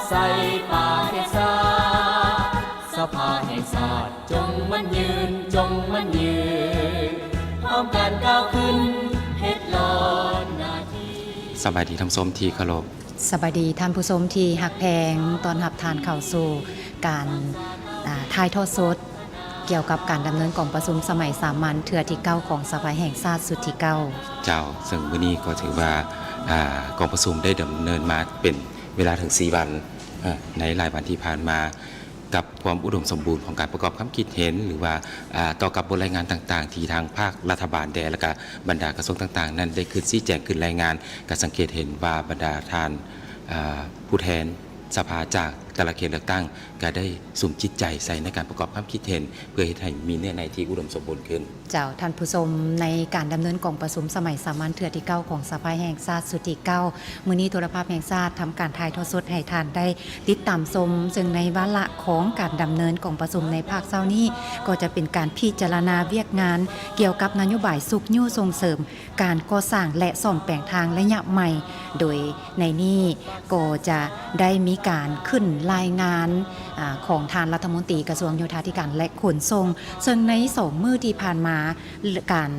ໃສ່ປະເທດຊາດ ສະພາແຫ່ງຊາດ ຈົ່ງໝັ້ນຍືນ ຈົ່ງໝັ້ນຍືນ ພ້ອມກັນກ້າວຂຶ້ນ ເຮັດຫຼອດໜ້າທີ່. ສະບາຍດີທ່ານຜູ້ຊົມທີ່ເຄົາລົບ. ສະບາຍດີທ່ານຜູ້ຊົມທີ່ຮັກແພງ, ຕ້ອນຮັບທ່ານເຂົ້າສູ່ການ ອ່າ ຖ່າຍທອດສົດ ກ່ຽວກັບການດຳເນີນກອງປະຊຸມສະໄໝສາມັນເທື່ອທີເກົ້າຂອງສະພາແຫ່ງຊາດຊຸດທີເກົ້າ. ເຈົ້າ, ເຊິ່ງມື້ນີ້ກໍຖືວ່າ ອ່າ ກອງປະຊຸມໄດ້ດຳເນີນມາເປັນເວລາເຖິງສີ່ວັນ, ເອີ ໃນຫຼາຍວັນທີ່ຜ່ານມາ ກັບຄວາມອຸດົມສົມບູນຂອງການປະກອບຄຳຄິດເຫັນ ຫຼືວ່າ ອ່າ ຕໍ່ກັບບົດລາຍງານຕ່າງໆ ທີ່ທາງພາກລັດຖະບານແດ່ ແລະກະບັນດາກະຊວງຕ່າງໆນັ້ນ ໄດ້ຂຶ້ນຊີ້ແຈງ ຂຶ້ນລາຍງານ, ກະສັງເກດເຫັນວ່າບັນດາທ່ານ ອ່າ ຜູ້ແທນສະພາຈາກແຕ່ລະເຂດເລືອກຕັ້ງ ກະໄດ້ສຸມຈິດໃຈໃສ່ໃນການປະກອບຄຳຄິດເຫັນ ເພື່ອເຮັດໃຫ້ມີເນື້ອໃນທີ່ອຸດົມສົມບູນຂຶ້ນ. ເຈົ້າ, ທ່ານຜູ້ຊົມ, ໃນການດຳເນີນກອງປະຊຸມສະໄໝສາມັນເທື່ອທີເກົ້າຂອງສະພາແຫ່ງຊາດຊຸດທີເກົ້າ ມື້ນີ້ໂທລະພາບແຫ່ງຊາດທຳການຖ່າຍທອດສົດໃຫ້ທ່ານໄດ້ຕິດຕາມຊົມ, ເຊິ່ງໃນວາລະຂອງການດຳເນີນກອງປະຊຸມໃນພາກເຊົ້ານີ້ ກໍຈະເປັນການພິຈາລະນາວຽກງານກ່ຽວກັບນະໂຍບາຍຊຸກຍູ້ສົ່ງເສີມ ການກໍ່ສ້າງ ແລະ ສ້ອມແປງທາງໄລຍະໃໝ່, ໂດຍໃນນີ້ກໍຈະໄດ້ມີການຂຶ້ນລາຍງານ ອາ ຂອງທ່ານລັດຖະມົນຕີກະຊວງໂຍທາທິການ ແລະ ຂົນສົ່ງ, ເຊິ່ງໃນສອງມື້ທີ່ຜ່ານມາ ການ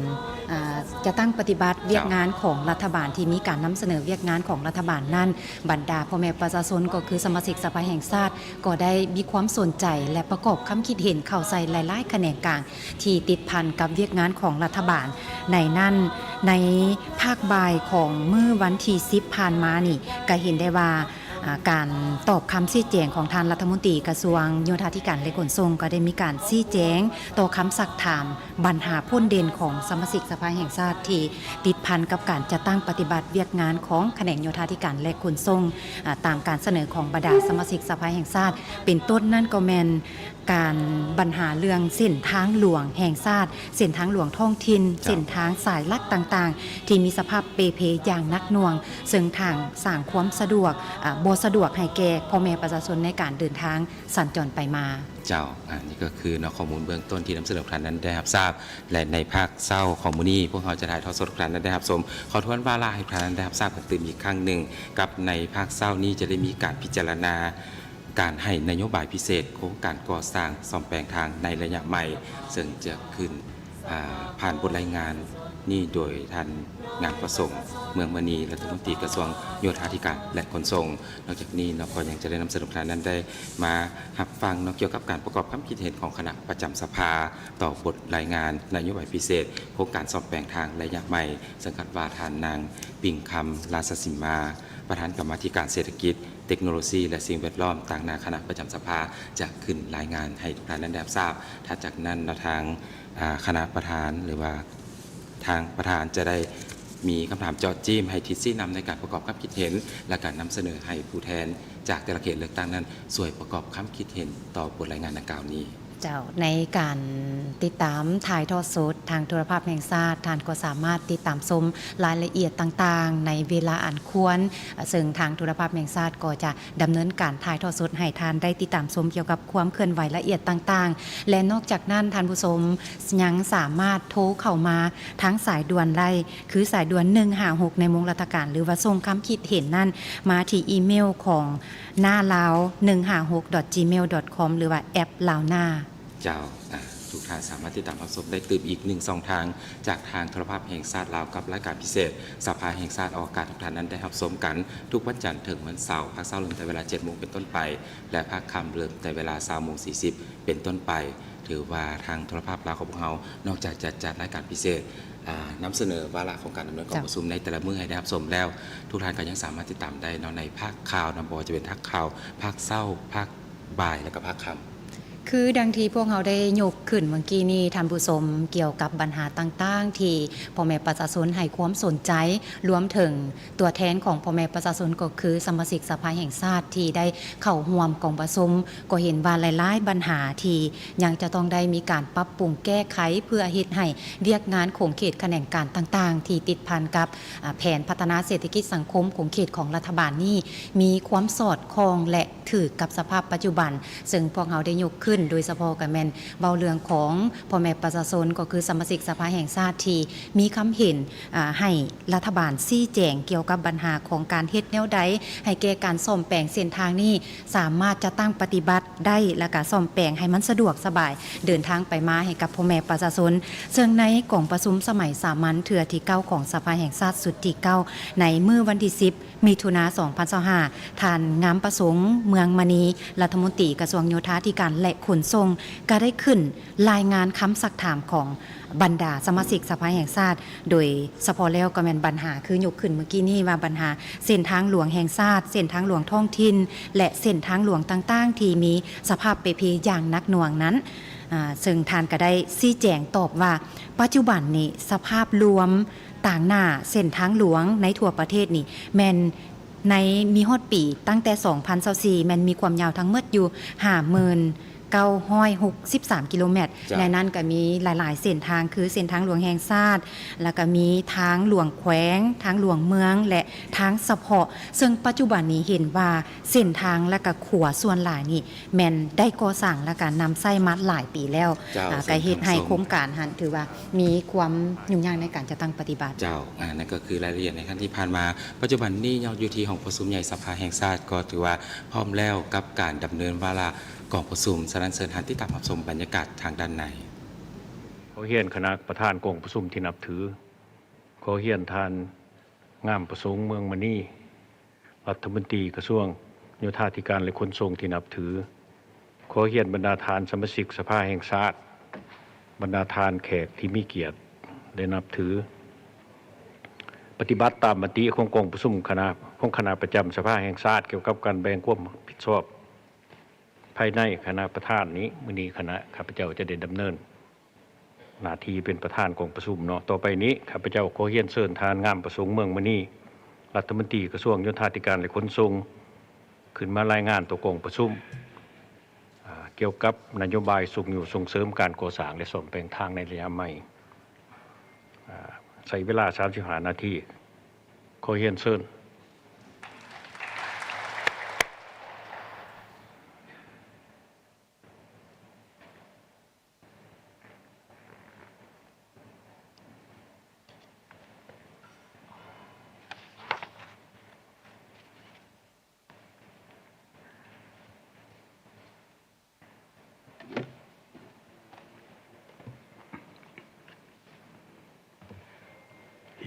ອາ ຈັດຕັ້ງປະຕິບັດວຽກງານຂອງລັດຖະບານ ທີ່ມີການນຳສະເໜີວຽກງານຂອງລັດຖະບານນັ້ນ, ບັນດາພໍ່ແມ່ປະຊາຊົນ ກໍຄືສະມາຊິກສະພາແຫ່ງຊາດ ກໍໄດ້ມີຄວາມສົນໃຈ ແລະ ປະກອບຄຳຄິດເຫັນເຂົ້າໃສ່ຫຼາຍໆຂະແໜງການ ທີ່ຕິດພັນກັບວຽກງານຂອງລັດຖະບານ. ໃນນັ້ນ, ໃນພາກບ່າຍຂອງມື້ວັນທີສິບຜ່ານມານີ້ ກະເຫັນໄດ້ວ່າ ອາ ການຕອບຄຳຊີ້ແຈງຂອງທ່ານລັດຖະມົນຕີກະຊວງໂຍທາທິການ ແລະ ຂົນສົ່ງ ກໍໄດ້ມີການຊີ້ແຈງຕໍ່ຄຳຊັກຖາມບັນຫາພົ້ນເດັ່ນຂອງສະມາຊິກສະພາແຫ່ງຊາດ ທີ່ຕິດພັນກັບການຈັດຕັ້ງປະຕິບັດວຽກງານຂອງຂະແໜງໂຍທາທິການ ແລະ ຂົນສົ່ງ ອາ ຕາມການສະເໜີຂອງບັນດາສະມາຊິກສະພາແຫ່ງຊາດ, ເປັນຕົ້ນນັ້ນກໍແມ່ນ ການບັນຫາເລື່ອງເສັ້ນທາງຫຼວງແຫ່ງຊາດ, ເສັ້ນທາງຫຼວງທ້ອງຖິ່ນ, ເຈົ້າ ເສັ້ນທາງສາຍຫຼັກຕ່າງໆ ທີ່ມີສະພາບເປ່ເພຢ່າງໜັກໜ່ວງ, ເຊິ່ງທາງສ້າງຄວາມສະດວກ, ອາ, ບໍ່ສະດວກໃຫ້ແກ່ພໍ່ແມ່ປະຊາຊົນໃນການເດີນທາງສັນຈອນໄປມາ. ເຈົ້າ, ອັນນີ້ກໍຄືເນາະ ຂໍ້ມູນເບື້ອງຕົ້ນທີ່ນຳສະເໜີໃຫ້ທ່ານນັ້ນໄດ້ຮັບຊາບ, ແລະ ໃນພາກເຊົ້າຂອງມື້ນີ້ ພວກເຮົາຈະຖ່າຍທອດສົດໃຫ້ທ່ານນັ້ນໄດ້ຮັບຊົມ. ຂໍທວນວາລະໃຫ້ທ່ານນັ້ນໄດ້ຮັບຊາບກັນຕື່ມອີກຄັ້ງໜຶ່ງ, ກັບໃນພາກເຊົ້ານີ້ຈະໄດ້ມີການພິຈາລະນາ ການໃຫ້ນະໂຍບາຍພິເສດໂຄງການກໍ່ສ້າງສ້ອມແປງທາງໃນໄລຍະໃໝ່, ເຊິ່ງຈະຂຶ້ນ ອາ ຜ່ານບົດລາຍງານນີ້ໂດຍທ່ານ ງາມປະສົງ ເມືອງມະນີ ລັດຖະມົນຕີກະຊວງໂຍທາທິການ ແລະ ຂົນສົ່ງ. ນອກຈາກນີ້ເນາະ ກໍຍັງຈະໄດ້ນຳສະເໜີໃຫ້ທ່ານນັ້ນໄດ້ມາຮັບຟັງເນາະ ກ່ຽວກັບການປະກອບຄຳຄິດເຫັນຂອງຄະນະປະຈຳສະພາ ຕໍ່ບົດລາຍງານນະໂຍບາຍພິເສດໂຄງການສ້ອມແປງທາງໄລຍະໃໝ່, ເຊິ່ງຄາດວ່າທ່ານນາງ ປິງຄຳ ລາຊະສີມາ ປະທານກຳມາທິການເສດຖະກິດ ເຕັກໂນໂລຊີ ແລະ ສິ່ງແວດລ້ອມ ຕາງໜ້າຄະນະປະຈຳສະພາ ຈະຂຶ້ນລາຍງານໃຫ້ທຸກທ່ານນັ້ນໄດ້ຮັບຊາບ. ຖັດຈາກນັ້ນເນາະ ທາງ ອາ ຄະນະປະທານ ຫຼືວ່າທາງປະທານຈະໄດ້ມີຄຳຖາມເຈາະຈີ້ມໃຫ້ທິດຊີ້ນຳໃນການປະກອບຄຳຄິດເຫັນ ແລະ ການນຳສະເໜີໃຫ້ຜູ້ແທນຈາກແຕ່ລະເຂດເລືອກຕັ້ງນັ້ນ ຊ່ວຍປະກອບຄຳຄິດເຫັນຕໍ່ບົດລາຍງານດັ່ງກ່າວນີ້. ເຈົ້າ, ໃນການຕິດຕາມຖ່າຍທອດສົດທາງໂທລະພາບແຫ່ງຊາດ, ທ່ານກໍສາມາດຕິດຕາມຊົມລາຍລະອຽດຕ່າງໆໃນເວລາອັນຄວນ, ເຊິ່ງທາງໂທລະພາບແຫ່ງຊາດກໍຈະດຳເນີນການຖ່າຍທອດສົດໃຫ້ທ່ານໄດ້ຕິດຕາມຊົມກ່ຽວກັບຄວາມເຄື່ອນໄຫວລະອຽດຕ່າງໆ ແລະ ນອກຈາກນັ້ນ ທ່ານຜູ້ຊົມຍັງສາມາດໂທເຂົ້າມາທາງສາຍດ່ວນໄດ້ ຄືສາຍດ່ວນໜຶ່ງຫ້າຫົກໃນໂມງລັດຖະການ ຫຼືວ່າສົ່ງຄຳຄິດເຫັນນັ້ນມາທີ່ອີເມວຂອງ ນາລາວໜຶ່ງຫ້າຫົກດອດຈີເມວດອດຄອມ ຫຼືວ່າແອັບລາວນາ. ເຈົ້າ, ອາ, ທຸກທ່ານສາມາດຕິດຕາມຮັບຊົມໄດ້ຕື່ມອີກໜຶ່ງຊ່ອງທາງ ຈາກທາງໂທລະພາບແຫ່ງຊາດລາວ ກັບລາຍການພິເສດສະພາແຫ່ງຊາດອອກອາກາດໃຫ້ທ່ານນັ້ນໄດ້ຮັບຊົມກັນ ທຸກວັນຈັນເຖິງວັນເສົາ ພາກເຊົ້າເລີ່ມແຕ່ເວລາເຈັດໂມງເປັນຕົ້ນໄປ ແລະ ພາກຄ່ຳເລີ່ມແຕ່ເວລາຊາວໂມງສີ່ສິບເປັນຕົ້ນໄປ. ຖືວ່າທາງໂທລະພາບລາວຂອງພວກເຮົາ ນອກຈາກຈະຈັດລາຍການພິເສດ ອາ, ນຳສະເໜີວາລະຂອງການດຳເນີນກອງປະຊຸມໃນແຕ່ລະມື້ໃຫ້ໄດ້ຮັບຊົມແລ້ວ, ທຸກທ່ານກໍຍັງສາມາດຕິດຕາມໄດ້ເນາະ ໃນພາກຂ່າວນຳ ບໍ່ວ່າຈະເປັນພາກຂ່າວພາກເຊົ້າ, ພາກບ່າຍ ແລະ ກໍພາກຄ່ຳ. ຄືດັ່ງທີ່ພວກເຮົາໄດ້ຍົກຂຶ້ນເມື່ອກີ້ນີ້ ທ່ານຜູ້ຊົມ, ກ່ຽວກັບບັນຫາຕ່າງໆທີ່ພໍ່ແມ່ປະຊາຊົນໃຫ້ຄວາມສົນໃຈ, ລວມເຖິງຕົວແທນຂອງພໍ່ແມ່ປະຊາຊົນ ກໍຄືສະມາຊິກສະພາແຫ່ງຊາດ ທີ່ໄດ້ເຂົ້າຮ່ວມກອງປະຊຸມ, ກໍເຫັນວ່າຫຼາຍໆບັນຫາທີ່ຍັງຈະຕ້ອງໄດ້ມີການປັບປຸງແກ້ໄຂ ເພື່ອເຮັດໃຫ້ວຽກງານຂົງເຂດຂະແໜງການຕ່າງໆ ທີ່ຕິດພັນກັບ ອາ ແຜນພັດທະນາເສດຖະກິດສັງຄົມຂົງເຂດຂອງລັດຖະບານນີ້ ມີຄວາມສອດຄ່ອງ ແລະ ຖືກກັບສະພາບປັດຈຸບັນ, ເຊິ່ງພວກເຮົາໄດ້ຍົກຂຶ້ ໂດຍສະເພາະກໍແມ່ນເວົ້າເລື່ອງຂອງພໍ່ແມ່ປະຊາຊົນ ກໍຄືສະມາຊິກສະພາແຫ່ງຊາດທີ່ມີຄຳເຫັນ ອາ ໃຫ້ລັດຖະບານຊີ້ແຈງກ່ຽວກັບບັນຫາຂອງການເຮັດແນວໃດໃຫ້ແກ່ການສ້ອມແປງເສັ້ນທາງນີ້ ສາມາດຈັດຕັ້ງປະຕິບັດໄດ້ ແລ້ວກະສ້ອມແປງໃຫ້ມັນສະດວກສະບາຍເດີນທາງໄປມາໃຫ້ກັບພໍ່ແມ່ປະຊາຊົນ. ເຊິ່ງໃນກອງປະຊຸມສະໄໝສາມັນເທື່ອທີເກົ້າຂອງສະພາແຫ່ງຊາດຊຸດທີເກົ້າ ໃນມື້ວັນທີສິບ ມິຖຸນາ ສອງພັນຊາວຫ້າ ທ່ານ ງາມປະສົງ ເມືອງມະນີ ລັດຖະມົນຕີກະຊວງໂຍທາທິການ ແລະ ຂົນສົ່ງ ກໍໄດ້ຂຶ້ນລາຍງານຄຳຊັກຖາມຂອງບັນດາສະມາຊິກສະພາແຫ່ງຊາດ ໂດຍສະເພາະແລ້ວກໍແມ່ນບັນຫາ ຄືຍົກຂຶ້ນເມື່ອກີ້ນີ້ວ່າບັນຫາເສັ້ນທາງຫຼວງແຫ່ງຊາດ, ເສັ້ນທາງຫຼວງທ້ອງຖິ່ນ ແລະ ເສັ້ນທາງຫຼວງຕ່າງໆ ທີ່ມີສະພາບເປ່ເພຢ່າງໜັກໜ່ວງນັ້ນ ອາ ເຊິ່ງທ່ານກໍໄດ້ຊີ້ແຈງຕອບວ່າ ປັດຈຸບັນນີ້ສະພາບລວມ ຕາງໜ້າເສັ້ນທາງຫຼວງໃນທົ່ວປະເທດນີ້ ແມ່ນໃນ ມີຮອດປີຕັ້ງແຕ່ສອງພັນຊາວສີ່ ແມ່ນມີຄວາມຍາວທັງໝົດຢູ່ຫ້າໝື່ນເກົ້າຮ້ອຍຫົກສິບສາມກິໂລແມັດ. ເຈົ້າ. ໃນນັ້ນກໍມີຫຼາຍໆເສັ້ນທາງ ຄືເສັ້ນທາງຫຼວງແຫ່ງຊາດ ແລ້ວກໍມີທາງຫຼວງແຂວງ, ທາງຫຼວງເມືອງ ແລະ ທາງສະເພາະ. ເຊິ່ງປັດຈຸບັນນີ້ເຫັນວ່າເສັ້ນທາງ ແລະ ກໍຂົວສ່ວນຫຼາຍນີ້ ແມ່ນໄດ້ກໍ່ສ້າງ ແລ້ວກະນຳໃຊ້ມາຫຼາຍປີແລ້ວ. ເຈົ້າ. ອາ ເຊິ່ງ ກະເຮັດໃຫ້ ທັງສອງ ໂຄງການຫັ້ນ ຖືວ່າມີຄວາມຫຍຸ້ງຍາກໃນການຈັດຕັ້ງປະຕິບັດ. ເຈົ້າ. ອາ ນັ້ນກໍຄືລາຍລະອຽດໃນຄັ້ງທີ່ຜ່ານມາ. ປັດຈຸບັນນີ້ເຮົາຢູ່ທີ່ຫ້ອງປະຊຸມໃຫຍ່ສະພາແຫ່ງຊາດ ກໍຖືວ່າພ້ອມແລ້ວກັບການດຳເນີນວາລະກອງປະຊຸມ. ສະນັ້ນ ເຊີນທ່ານຕິດຕາມຮັບຊົມບັນຍາກາດທາງດ້ານໃນ. ຂໍຮຽນຄະນະປະທານກອງປະຊຸມທີ່ນັບຖື, ຂໍຮຽນທ່ານ ງາມປະສົງ ເມືອງມະນີ ລັດຖະມົນຕີກະຊວງໂຍທາທິການ ແລະ ຂົນສົ່ງທີ່ນັບຖື, ຂໍຮຽນບັນດາທ່ານສະມາຊິກສະພາແຫ່ງຊາດ, ບັນດາທ່ານແຂກທີ່ມີກຽດ ແລະ ນັບຖື, ປະຕິບັດຕາມມະຕິຂອງກອງປະຊຸມຄະນະ ຂອງຄະນະປະຈຳສະພາແຫ່ງຊາດ ກ່ຽວກັບການແບ່ງຄວາມຮັບຜິດຊອບພາຍໃນຄະນະປະທານນີ້. ມື້ນີ້ຄະນະ ຂ້າພະເຈົ້າຈະໄດ້ດຳເນີນ ໜ້າທີ່ເປັນປະທານກອງປະຊຸມເນາະ. ຕໍ່ໄປນີ້ ຂ້າພະເຈົ້າຂໍຮຽນເຊີນທ່ານ ງາມປະສົງ ເມືອງມະນີ ລັດຖະມົນຕີກະຊວງໂຍທາທິການ ແລະ ຂົນສົ່ງ ຂຶ້ນມາລາຍງານຕໍ່ກອງປະຊຸມ ອາ ກ່ຽວກັບນະໂຍບາຍຊຸກຍູ້ສົ່ງເສີມການກໍ່ສ້າງ ແລະ ສ້ອມແປງທາງໃນໄລຍະໃໝ່ ອາ ໃຊ້ເວລາສາມສິບຫ້ານາທີ. ຂໍຮຽນເຊີນ.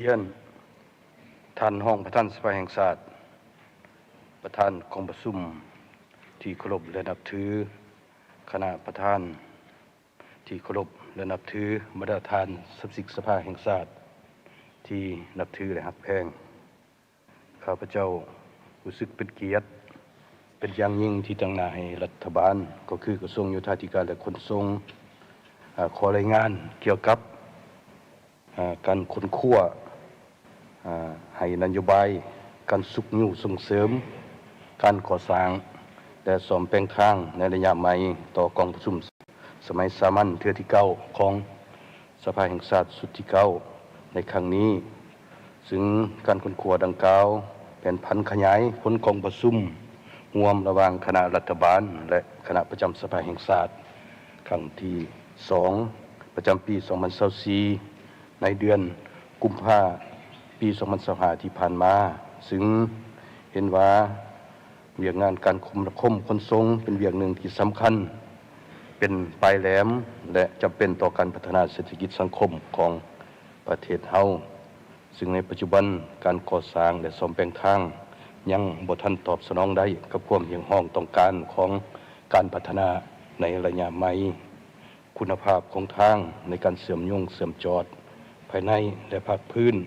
ຮຽນທ່ານຮອງປະທານສະພາແຫ່ງຊາດ, ປະທານກອງປະຊຸມທີ່ເຄົາລົບ ແລະ ນັບຖື, ຄະນະປະທານທີ່ເຄົາລົບ ແລະ ນັບຖື, ບັນດາທ່ານສະມາຊິກສະພາແຫ່ງຊາດທີ່ນັບຖື ແລະ ຮັກແພງ. ຂ້າພະເຈົ້າຮູ້ສຶກເປັນກຽດເປັນຢ່າງຍິ່ງທີ່ຕາງໜ້າໃຫ້ລັດຖະບານ ກໍຄືກະຊວງໂຍທາທິການ ແລະ ຂົນສົ່ງ ອາ ຂໍລາຍງານກ່ຽວກັບ ອາ ການຄົ້ນຄວ້າ ອາ ໃຫ້ນະໂຍບາຍການຊຸກຍູ້ສົ່ງເສີມການກໍ່ສ້າງ ແລະ ສ້ອມແປງທາງໃນໄລຍະໃໝ່ ຕໍ່ກອງປະຊຸມ ສະໄໝສາມັນເທື່ອທີເກົ້າຂອງສະພາແຫ່ງຊາດຊຸດທີເກົ້າໃນຄັ້ງນີ້, ຊຶ່ງການຄົ້ນຄວ້າດັ່ງກ່າວແມ່ນຜັນຂະຫຍາຍຜົນກອງປະຊຸມຮ່ວມລະຫວ່າງຄະນະລັດຖະບານ ແລະ ຄະນະປະຈຳສະພາແຫ່ງຊາດຄັ້ງທີສອງ ປະຈຳປີສອງພັນຊາວສີ່ ໃນເດືອນກຸມພາປີສອງພັນຊາວຫ້າທີ່ຜ່ານມາ, ຊຶ່ງເຫັນວ່າ ວຽກງານການຄົມນາຄົມຂົນສົ່ງເປັນວຽກໜຶ່ງທີ່ສຳຄັນ, ເປັນປາຍແຫຼມ ແລະ ຈຳເປັນຕໍ່ການພັດທະນາເສດຖະກິດສັງຄົມຂອງປະເທດເຮົາ, ຊຶ່ງໃນປັດຈຸບັນການກໍ່ສ້າງ ແລະ ສ້ອມແປງທາງຍັງບໍ່ທັນຕອບສະໜອງໄດ້ກັບຄວາມຮຽກຮ້ອງຕ້ອງການຂອງການພັດທະນາໃນໄລຍະໃໝ່. ຄຸນນະພາບຂອງທາງໃນການເຊື່ອມໂຍງເຊື່ອມຈອດພາຍໃນ ແລະ ພາກພື້ນ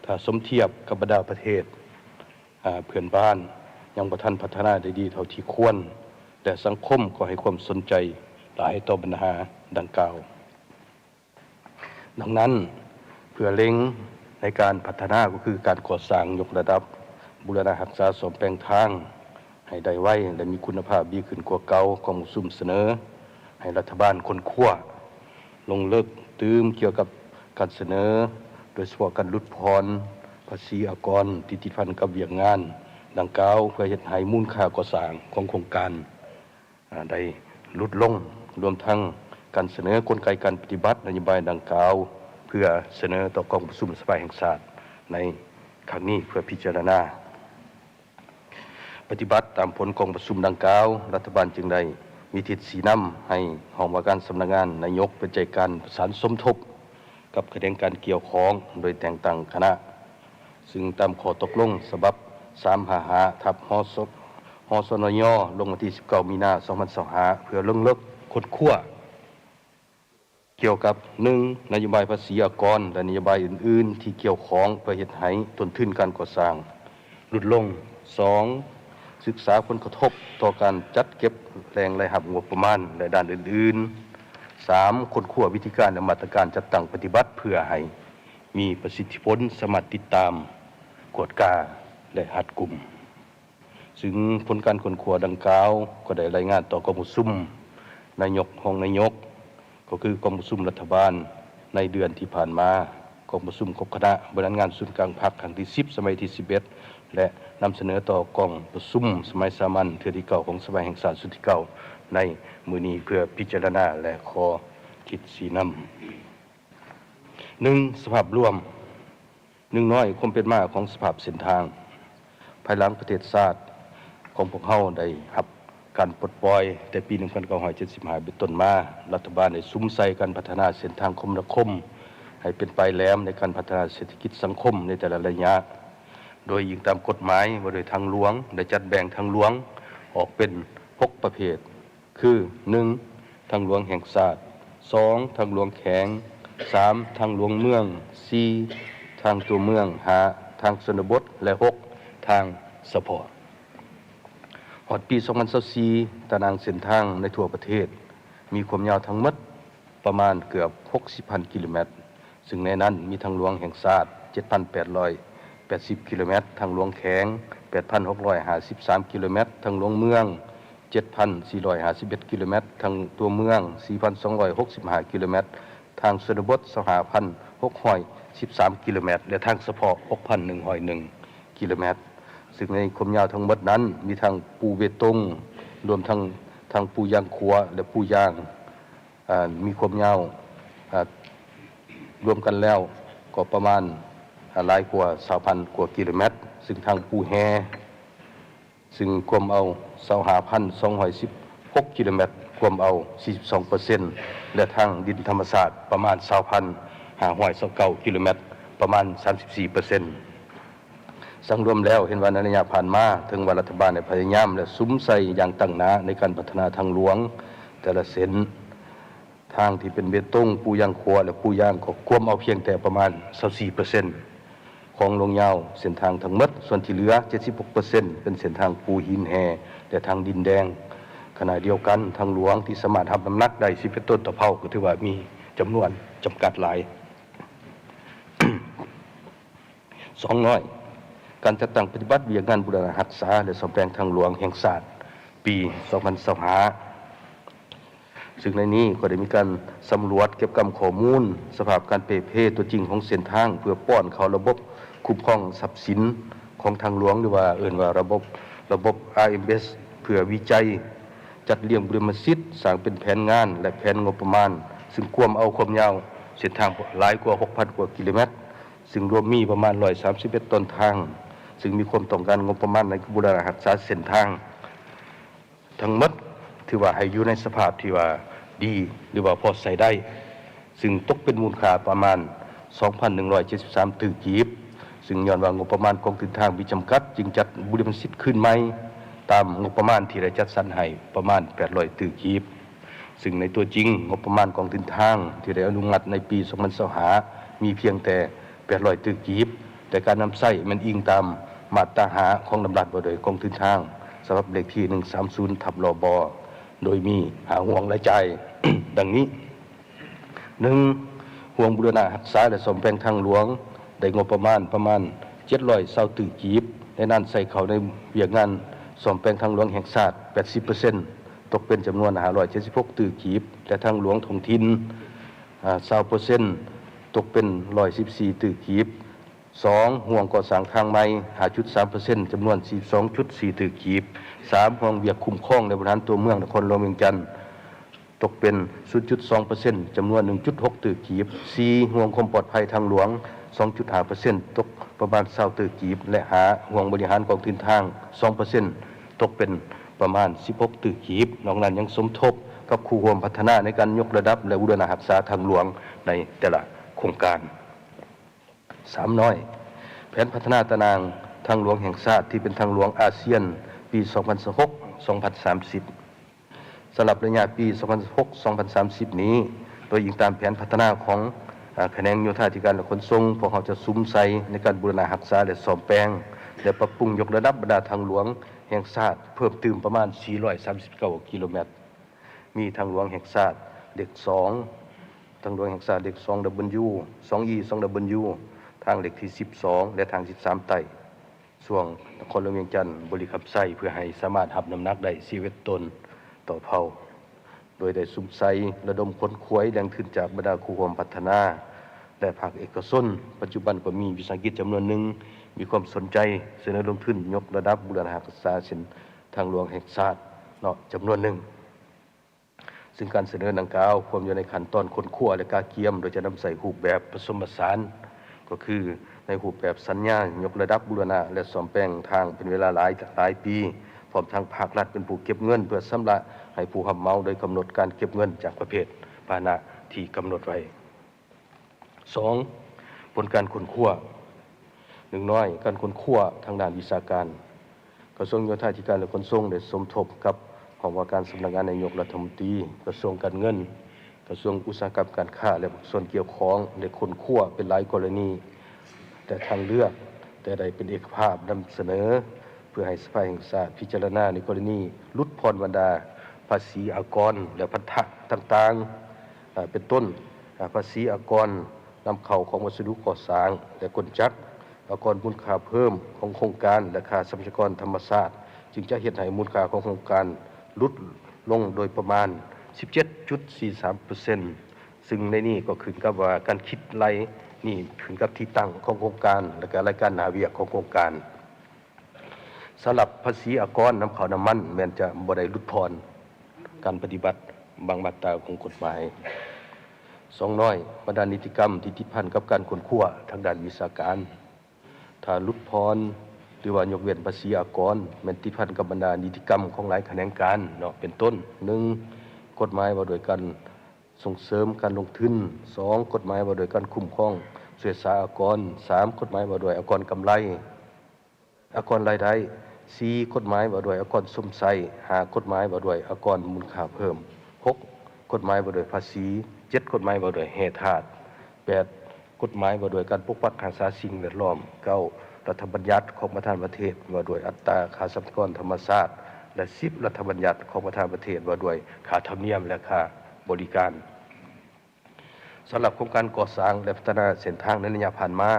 ຖ້າສົມທຽບກັບບັນດາປະເທດ ອາ ເພື່ອນບ້ານຍັງບໍ່ທັນພັດທະນາໄດ້ດີເທົ່າທີ່ຄວນ ແລະ ສັງຄົມກໍໃຫ້ຄວາມສົນໃຈຫຼາຍຕໍ່ບັນຫາດັ່ງກ່າວ. ດັ່ງນັ້ນ, ເພື່ອເລັງໃນການພັດທະນາ ກໍຄືການກໍ່ສ້າງ, ຍົກລະດັບ, ບູລະນະຮັກສາ, ສ້ອມແປງທາງ ໃຫ້ໄດ້ໄວ ແລະ ມີຄຸນນະພາບດີຂຶ້ນກວ່າເກົ່າ, ກອງປະຊຸມສະເໜີໃຫ້ລັດຖະບານຄົ້ນຄວ້າລົງເລິກຕື່ມກ່ຽວກັບການສະເໜີ ໂດຍສະເພາະການຫຼຸດຜ່ອນພາສີອາກອນທີ່ຕິດພັນກັບວຽກງານດັ່ງກ່າວ ເພື່ອເຮັດໃຫ້ມູນຄ່າກໍ່ສ້າງຂອງໂຄງການ ອາ ໄດ້ຫຼຸດລົງ ລວມທັງການສະເໜີກົນໄກການປະຕິບັດນະໂຍບາຍດັ່ງກ່າວ ເພື່ອສະເໜີຕໍ່ກອງປະຊຸມສະພາແຫ່ງຊາດໃນຄັ້ງນີ້ເພື່ອພິຈາລະນາ. ປະຕິບັດຕາມຜົນກອງປະຊຸມດັ່ງກ່າວ, ລັດຖະບານຈຶ່ງໄດ້ມີທິດຊີ້ນຳໃຫ້ຫ້ອງວ່າການສຳນັກງານນາຍົກເປັນໃຈການປະສານສົມທົບກັບຂະແໜງການກ່ຽວຂ້ອງ ໂດຍແຕ່ງຕັ້ງຄະນະ ຊຶ່ງຕາມຂໍ້ຕົກລົງສະບັບສາມຫ້າຫ້າ ທັບ ຮສ ຮສນຍ ລົງວັນທີສິບເກົ້າ ມີນາ ສອງພັນຊາວຫ້າ ເພື່ອລົງເລິກຄົ້ນຄວ້າ ກ່ຽວກັບ ໜຶ່ງ ນະໂຍບາຍພາສີອາກອນ ແລະ ນະໂຍບາຍອື່ນໆທີ່ກ່ຽວຂ້ອງ ເພື່ອເຮັດໃຫ້ຕົ້ນທຶນການກໍ່ສ້າງຫຼຸດລົງ. ສອງ ສຶກສາຜົນກະທົບຕໍ່ການຈັດເກັບແຫຼ່ງລາຍຮັບງົບປະມານ ແລະ ດ້ານອື່ນໆ. ສາມ ຄົ້ນຄວ້າວິທີການ ແລະ ມາດຕະການຈັດຕັ້ງປະຕິບັດ ເພື່ອໃຫ້ມີປະສິດທິຜົນ ສາມາດຕິດຕາມ, ກວດກາ ແລະ ຮັດກຸມ. ຊຶ່ງຜົນການຄົ້ນຄວ້າດັ່ງກ່າວກໍໄດ້ລາຍງານຕໍ່ກອງປະຊຸມນາຍົກ, ຮອງນາຍົກ, ກໍຄືກອງປະຊຸມລັດຖະບານໃນເດືອນທີ່ຜ່ານມາ, ກອງປະຊຸມຄົບຄະນະບໍລິຫານງານສູນກາງພັກຄັ້ງທີສິບ ສະໄໝທີສິບເອັດ ແລະ ນຳສະເໜີຕໍ່ກອງປະຊຸມສະໄໝສາມັນເທື່ອທີເກົ້າຂອງສະພາແຫ່ງຊາດຊຸດທີເກົ້າໃນມື້ນີ້ ເພື່ອພິຈາລະນາ ແລະ ຂໍທິດຊີ້ນຳ. ໜຶ່ງ ສະພາບລວມ. ໜຶ່ງ ນ້ອຍຄວາມເປັນມາຂອງສະພາບເສັ້ນທາງ. ພາຍຫຼັງປະເທດຊາດຂອງພວກເຮົາໄດ້ຮັບການປົດປ່ອຍແຕ່ປີໜຶ່ງພັນເກົ້າຮ້ອຍເຈັດສິບຫ້າເປັນຕົ້ນມາ, ລັດຖະບານໄດ້ສຸມໃສ່ການພັດທະນາເສັ້ນທາງຄົມນາຄົມໃຫ້ເປັນປາຍແຫຼມໃນການພັດທະນາເສດຖະກິດສັງຄົມໃນແຕ່ລະໄລຍະ, ໂດຍອີງຕາມກົດໝາຍວ່າດ້ວຍທາງຫຼວງ ໄດ້ຈັດແບ່ງທາງຫຼວງອອກເປັນຫົກປະເພດ ຄື ໜຶ່ງ ທາງຫຼວງແຫ່ງຊາດ, ສອງ ທາງຫຼວງແຂວງ, ສາມ ທາງຫຼວງເມືອງ, ສີ່ ທາງຕົວເມືອງ, ຫ້າ ທາງຊົນນະບົດ ແລະ ຫົກ ທາງສະເພາະ. ຮອດປີສອງພັນຊາວສີ່ ຕາໜ່າງເສັ້ນທາງໃນທົ່ວປະເທດມີຄວາມຍາວທັງໝົດປະມານເກືອບຫົກສິບພັນກິໂລແມັດ. ຊຶ່ງໃນນັ້ນມີທາງຫຼວງແຫ່ງຊາດ ເຈັດພັນແປດຮ້ອຍແປດສິບກິໂລແມັດ, ທາງຫຼວງແຂວງ ແປດພັນຫົກຮ້ອຍຫ້າສິບສາມກິໂລແມັດ, ທາງຫຼວງເມືອງ ເຈັດພັນສີ່ຮ້ອຍຫ້າສິບເອັດກິໂລແມັດ, ທາງຕົວເມືອງ ສີ່ພັນສອງຮ້ອຍຫົກສິບຫ້າກິໂລແມັດ, ທາງຊົນນະບົດ ຊາວຫ້າພັນຫົກຮ້ອຍສິບສາມກິໂລແມັດ ແລະ ທາງສະເພາະ ຫົກພັນໜຶ່ງຮ້ອຍໜຶ່ງກິໂລແມັດ. ຊຶ່ງໃນຄວາມຍາວທັງໝົດນັ້ນ ມີທັງປູເບຕົງ ລວມທັງ ທັງປູຢາງຂົວ ແລະ ປູຢາງ ອາ ມີຄວາມຍາວ ອາ ລວມກັນແລ້ວກໍປະມານ ອາ ຫຼາຍກວ່າຊາວພັນກວ່າກິໂລແມັດ, ຊຶ່ງທາງປູແຮ່ ຊຶ່ງກວມເອົາຊາວຫ້າພັນສອງຮ້ອຍສິບຫົກກິໂລແມັດ ກວມເອົາສີ່ສິບສອງເປີເຊັນ ແລະ ທາງດິນທຳມະຊາດປະມານຊາວພັນຫ້າຮ້ອຍຊາວເກົ້າກິໂລແມັດ ປະມານສາມສິບສີ່ເປີເຊັນ. ສັງລວມແລ້ວເຫັນວ່າໃນໄລຍະຜ່ານມາ ເຖິງວ່າລັດຖະບານໄດ້ພະຍາຍາມ ແລະ ສຸມໃສ່ຢ່າງຕັ້ງໜ້າໃນການພັດທະນາທາງຫຼວງແຕ່ລະເສັ້ນທາງທີ່ເປັນເບຕົງ, ປູຢາງຂົວ ແລະ ປູຢາງ ກໍກວມເອົາພຽງແຕ່ປະມານຊາວສີ່ເປີເຊັນຂອງລວງຍາວເສັ້ນທາງທັງໝົດ, ສ່ວນທີ່ເຫຼືອເຈັດສິບຫົກເປີເຊັນເປັນເສັ້ນທາງປູຫີນແຮ່ ແລະ ທາງດິນແດງ. ຂະນະດຽວກັນ ທາງຫຼວງທີ່ສາມາດຮັບນ້ຳໜັກໄດ້ສິບເອັດໂຕນຕໍ່ເພົາ ກໍຖືວ່າມີຈຳນວນຈຳກັດຫຼາຍ. ສອງ ນ້ອຍ ການຈັດຕັ້ງປະຕິບັດວຽກງານບູລະນະຮັກສາ ແລະ ສ້ອມແປງທາງຫຼວງແຫ່ງຊາດ ປີສອງພັນຊາວຫ້າ ຊຶ່ງໃນນີ້ກໍໄດ້ມີການສຳຫຼວດເກັບກຳຂໍ້ມູນສະພາບການເປ່ເພຕົວຈິງຂອງເສັ້ນທາງ ເພື່ອປ້ອນເຂົ້າລະບົບຄຸ້ມຄອງຊັບສິນຂອງທາງຫຼວງ ຫຼືວ່າເອີ້ນວ່າລະບົບ ລະບົບ ອາ ເອັມ ເອສ ເພື່ອວິໄຈ, ຈັດລຽງບຸລິມະສິດ, ສ້າງເປັນແຜນງານ ແລະ ແຜນງົບປະມານ, ຊຶ່ງກວມເອົາຄວາມຍາວເສັ້ນທາງຫຼາຍກວ່າຫົກພັນກວ່າກິໂລແມັດ, ຊຶ່ງລວມມີປະມານຮ້ອຍສາມສິບເອັດຕົ້ນທາງ, ຊຶ່ງມີຄວາມຕ້ອງການງົບປະມານໃນບູລະນະຮັກສາເສັ້ນທາງທັງໝົດ ຖືວ່າໃຫ້ຢູ່ໃນສະພາບທີ່ວ່າດີ ຫຼືວ່າພໍໃຊ້ໄດ້, ຊຶ່ງຕົກເປັນມູນຄ່າປະມານສອງພັນໜຶ່ງຮ້ອຍເຈັດສິບສາມຕື້ກີບ, ຊຶ່ງຍ້ອນວ່າງົບປະມານກອງທຶນທາງມີຈຳກັດ ຈຶ່ງຈັດບຸລິມະສິດຄືນໃໝ່ຕາມງົບປະມານທີ່ໄດ້ຈັດສັນໃຫ້ປະມານແປດຮ້ອຍຕື້ກີບ. ຊຶ່ງໃນຕົວຈິງ, ງົບປະມານກອງທຶນທາງທີ່ໄດ້ອະນຸມັດໃນປີສອງພັນຊາວຫ້າ ມີພຽງແຕ່ແປດຮ້ອຍຕື້ກີບ, ແຕ່ການນຳໃຊ້ແມ່ນອີງຕາມມາດຕາຫ້າຂອງດຳລັດວ່າດ້ວຍກອງທຶນທາງ ສະບັບເລກທີໜຶ່ງສາມສູນ ທັບ ລບ ໂດຍມີຫ້າຫ່ວງລາຍຈ່າຍດັ່ງນີ້. ໜຶ່ງ, ຫ່ວງບູລະນະຮັກສາ ແລະ ສ້ອມແປງທາງຫຼວງ ໄດ້ງົບປະມານປະມານເຈັດຮ້ອຍຊາວຕື້ກີບ, ໃນນັ້ນໃສ່ເຂົ້າໃນວຽກງານສ້ອມແປງທາງຫຼວງແຫ່ງຊາດແປດສິບເປີເຊັນ ຕົກເປັນຈຳນວນຫ້າຮ້ອຍເຈັດສິບຫົກຕື້ກີບ ແລະ ທາງຫຼວງທ້ອງຖິ່ນ ອາ ຊາວເປີເຊັນ ຕົກເປັນຮ້ອຍສິບສີ່ຕື້ກີບ. ສອງ, ຫ່ວງກໍ່ສ້າງທາງໃໝ່ ຫ້າຈຸດສາມເປີເຊັນ ຈຳນວນສີ່ສິບສອງຈຸດສີ່ຕື້ກີບ. ສາມ, ຫ່ວງວຽກຄຸ້ມຄອງ ແລະ ບໍລິຫານຕົວເມືອງນະຄອນຫຼວງວຽງຈັນ ຕົກເປັນສູນຈຸດສອງເປີເຊັນ ຈຳນວນໜຶ່ງຈຸດຫົກຕື້ກີບ, ສີ່ ຫ່ວງຄວາມປອດໄພທາງຫຼວງ ສອງຈຸດຫ້າເປີເຊັນ ຕົກປະມານຊາວຕື້ກີບ ແລະ ຫ້າ ຫ່ວງບໍລິຫານກອງທຶນທາງ ສອງເປີເຊັນ ຕົກເປັນປະມານສິບຫົກຕື້ກີບ. ນອກນັ້ນຍັງສົມທົບກັບຄູ່ຮ່ວມພັດທະນາໃນການຍົກລະດັບ ແລະ ບູລະນະຮັກສາທາງຫຼວງໃນແຕ່ລະໂຄງການ. ສາມນ້ອຍ ແຜນພັດທະນາຕາໜ່າງທາງຫຼວງແຫ່ງຊາດທີ່ເປັນທາງຫຼວງອາຊຽນ ປີສອງພັນຊາວຫົກ ສອງພັນສາມສິບ. ສຳລັບໄລຍະປີສອງພັນຊາວຫົກ ສອງພັນສາມສິບນີ້, ໂດຍອີງຕາມແຜນພັດທະນາຂອງ ອາ ຂະແໜງໂຍທາທິການ ແລະ ຂົນສົ່ງ, ພວກເຮົາຈະສຸມໃສ່ໃນການບູລະນະຮັກສາ ແລະ ສ້ອມແປງ ແລະ ປັບປຸງຍົກລະດັບບັນດາທາງຫຼວງແຫ່ງຊາດເພີ່ມຕື່ມປະມານສີ່ຮ້ອຍສາມສິບເກົ້າກິໂລແມັດ. ມີທາງຫຼວງແຫ່ງຊາດເລກສອງ, ທາງຫຼວງແຫ່ງຊາດເລກສອງ W, ສອງ E, ສອງ W, ທາງເລກທີສິບສອງ ແລະ ທາງສິບສາມໃຕ້ ຊ່ວງນະຄອນຫຼວງວຽງຈັນ ບໍລິຄຳໄຊ ເພື່ອໃຫ້ສາມາດຮັບນ້ຳໜັກໄດ້ສິບເອັດຕົນຕໍ່ເພົາ, ໂດຍໄດ້ສຸມໃສ່ລະດົມຂົນຂວາຍແຫຼ່ງທຶນຈາກບັນດາຄູ່ຮ່ວມພັດທະນາ ແລະ ພາກເອກະຊົນ. ປັດຈຸບັນກໍມີວິສາຫະກິດຈຳນວນໜຶ່ງມີຄວາມສົນໃຈສະເໜີລົງທຶນຍົກລະດັບບູລະນະຮັກສາເສັ້ນທາງຫຼວງແຫ່ງຊາດເນາະ ຈຳນວນໜຶ່ງ. ຊຶ່ງການສະເໜີດັ່ງກ່າວພວມຢູ່ໃນຂັ້ນຕອນຄົ້ນຄວ້າ ແລະ ກະກຽມ, ໂດຍຈະນຳໃຊ້ຮູບແບບປະສົມປະສານ, ກໍຄືໃນຮູບແບບສັນຍາຍົກລະດັບ, ບູລະນະ ແລະ ສ້ອມແປງທາງເປັນເວລາຫຼາຍ, ຫຼາຍປີ, ພ້ອມທັງພາກລັດເປັນຜູ້ເກັບເງິນເພື່ອຊຳລະໃຫ້ຜູ້ຮັບເໝົາ, ໂດຍກຳນົດການເກັບເງິນຈາກປະເພດພາຫະນະທີ່ກຳນົດໄວ້. ສອງ ຜົນການຄົ້ນຄວ້າ. ໜຶ່ງນ້ອຍ ການຄົ້ນຄວ້າທາງດ້ານວິຊາການ. ກະຊວງໂຍທາທິການ ແລະ ຂົນສົ່ງ ໄດ້ສົມທົບກັບຫ້ອງວ່າການສຳນັກງານນາຍົກລັດຖະມົນຕີ, ກະຊວງການເງິນ, ກະຊວງອຸດສາຫະກຳການຄ້າ ແລະ ພາກສ່ວນກ່ຽວຂ້ອງ ໄດ້ຄົ້ນຄວ້າເປັນຫຼາຍກໍລະນີ ແຕ່ທາງເລືອກ, ແຕ່ໄດ້ເປັນເອກະພາບນຳສະເໜີ ເພື່ອໃຫ້ສະພາແຫ່ງຊາດພິຈາລະນາໃນກໍລະນີຫຼຸດຜ່ອນບັນດາພາສີອາກອນ ແລະ ພັນທະຕ່າງໆ ເປັນຕົ້ນ ພາສີອາກອນນຳເຂົ້າຂອງວັດສະດຸກໍ່ສ້າງ ແລະ ກົນຈັກ, ອາກອນມູນຄ່າເພີ່ມຂອງໂຄງການ ແລະ ຄ່າຊັບພະຍາກອນທຳມະຊາດ, ຈຶ່ງຈະເຮັດໃຫ້ມູນຄ່າຂອງໂຄງການຫຼຸດລົງໂດຍປະມານສິບເຈັດຈຸດສີ່ສາມເປີເຊັນ, ຊຶ່ງໃນນີ້ກໍຂຶ້ນກັບວ່າການຄິດໄລ່ນີ້ຂຶ້ນກັບທີ່ຕັ້ງຂອງໂຄງການ ແລະ ກະລາຍການໜ້າວຽກຂອງໂຄງການ. ສຳລັບພາສີອາກອນນຳເຂົ້ານ້ຳມັນ ແມ່ນຈະບໍ່ໄດ້ຫຼຸດຜ່ອນການປະຕິບັດບາງມາດຕາຂອງກົດໝາຍ. ສອງນ້ອຍ ບັນດານິຕິກຳທີ່ຕິດພັນກັບການຄົ້ນຄວ້າທາງດ້ານວິຊາການ. ຖ້າຫຼຸດຜ່ອນ ຫຼືວ່າຍົກເວັ້ນພາສີອາກອນ ແມ່ນຕິດພັນກັບບັນດານິຕິກຳຂອງຫຼາຍຂະແໜງການເນາະ ເປັນຕົ້ນ ໜຶ່ງ ກົດໝາຍວ່າດ້ວຍການສົ່ງເສີມການລົງທຶນ, ສອງ ກົດໝາຍວ່າດ້ວຍການຄຸ້ມຄອງເສດສາອາກອນ, ສາມ ກົດໝາຍວ່າດ້ວຍອາກອນກຳໄລ ອາກອນລາຍໄດ້, ສີ່ ກົດໝາຍວ່າດ້ວຍອາກອນຊົມໃຊ້, ຫ້າ ກົດໝາຍວ່າດ້ວຍອາກອນມູນຄ່າເພີ່ມ, ຫົກ ກົດໝາຍວ່າດ້ວຍພາສີ, ເຈັດ ກົດໝາຍວ່າດ້ວຍແຮ່ທາດ, ແປດ ກົດໝາຍວ່າດ້ວຍການປົກປັກຮັກສາສິ່ງແວດລ້ອມ, ເກົ້າ ລັດຖະບັນຍັດຂອງປະທານປະເທດວ່າດ້ວຍອັດຕາຄ່າຊັບພະຍາກອນທຳມະຊາດ ແລະ ສິບ ລັດຖະບັນຍັດຂອງປະທານປະເທດວ່າດ້ວຍຄ່າທຳນຽມ ແລະ ຄ່າບໍລິການ. ສຳລັບໂຄງການກໍ່ສ້າງ ແລະ ພັດທະນາເສັ້ນທາງໃນໄລຍະຜ່ານມາ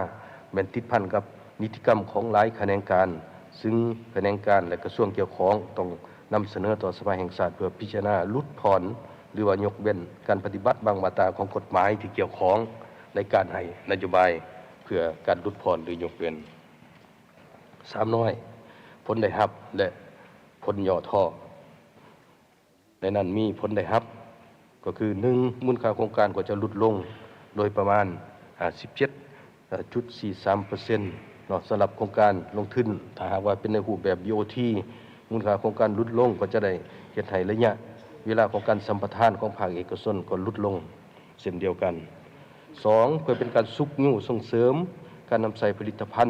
ແມ່ນຕິດພັນກັບນິຕິກຳຂອງຫຼາຍຂະແໜງການ, ຊຶ່ງຂະແໜງການ ແລະ ກະຊວງກ່ຽວຂ້ອງຕ້ອງນຳສະເໜີຕໍ່ສະພາແຫ່ງຊາດເພື່ອພິຈາລະນາຫຼຸດຜ່ອນ ຫຼືວ່າຍົກເວັ້ນການປະຕິບັດບາງມາດຕາຂອງກົດໝາຍທີ່ກ່ຽວຂ້ອງໃນການໃຫ້ນະໂຍບາຍເພື່ອການຫຼຸດຜ່ອນ ຫຼື ຍົກເວັ້ນ. ສາມນ້ອຍ ຜົນໄດ້ຮັບ ແລະ ຜົນຫຍໍ້ທໍ້. ໃນນັ້ນມີຜົນໄດ້ຮັບ ກໍຄື ໜຶ່ງ ມູນຄ່າໂຄງການກໍຈະຫຼຸດລົງໂດຍປະມານ ອາ ສິບເຈັດຈຸດສີ່ສາມເປີເຊັນເນາະ ສຳລັບໂຄງການລົງທຶນ. ຖ້າຫາກວ່າເປັນໃນຮູບແບບ ບີໂອທີ ມູນຄ່າໂຄງການຫຼຸດລົງ ກໍຈະໄດ້ເຮັດໃຫ້ໄລຍະເວລາຂອງການສຳປະທານຂອງພາກເອກະຊົນກໍຫຼຸດລົງເຊັ່ນດຽວກັນ. ສອງ ເພື່ອເປັນການຊຸກຍູ້ສົ່ງເສີມການນຳໃຊ້ຜະລິດຕະພັນ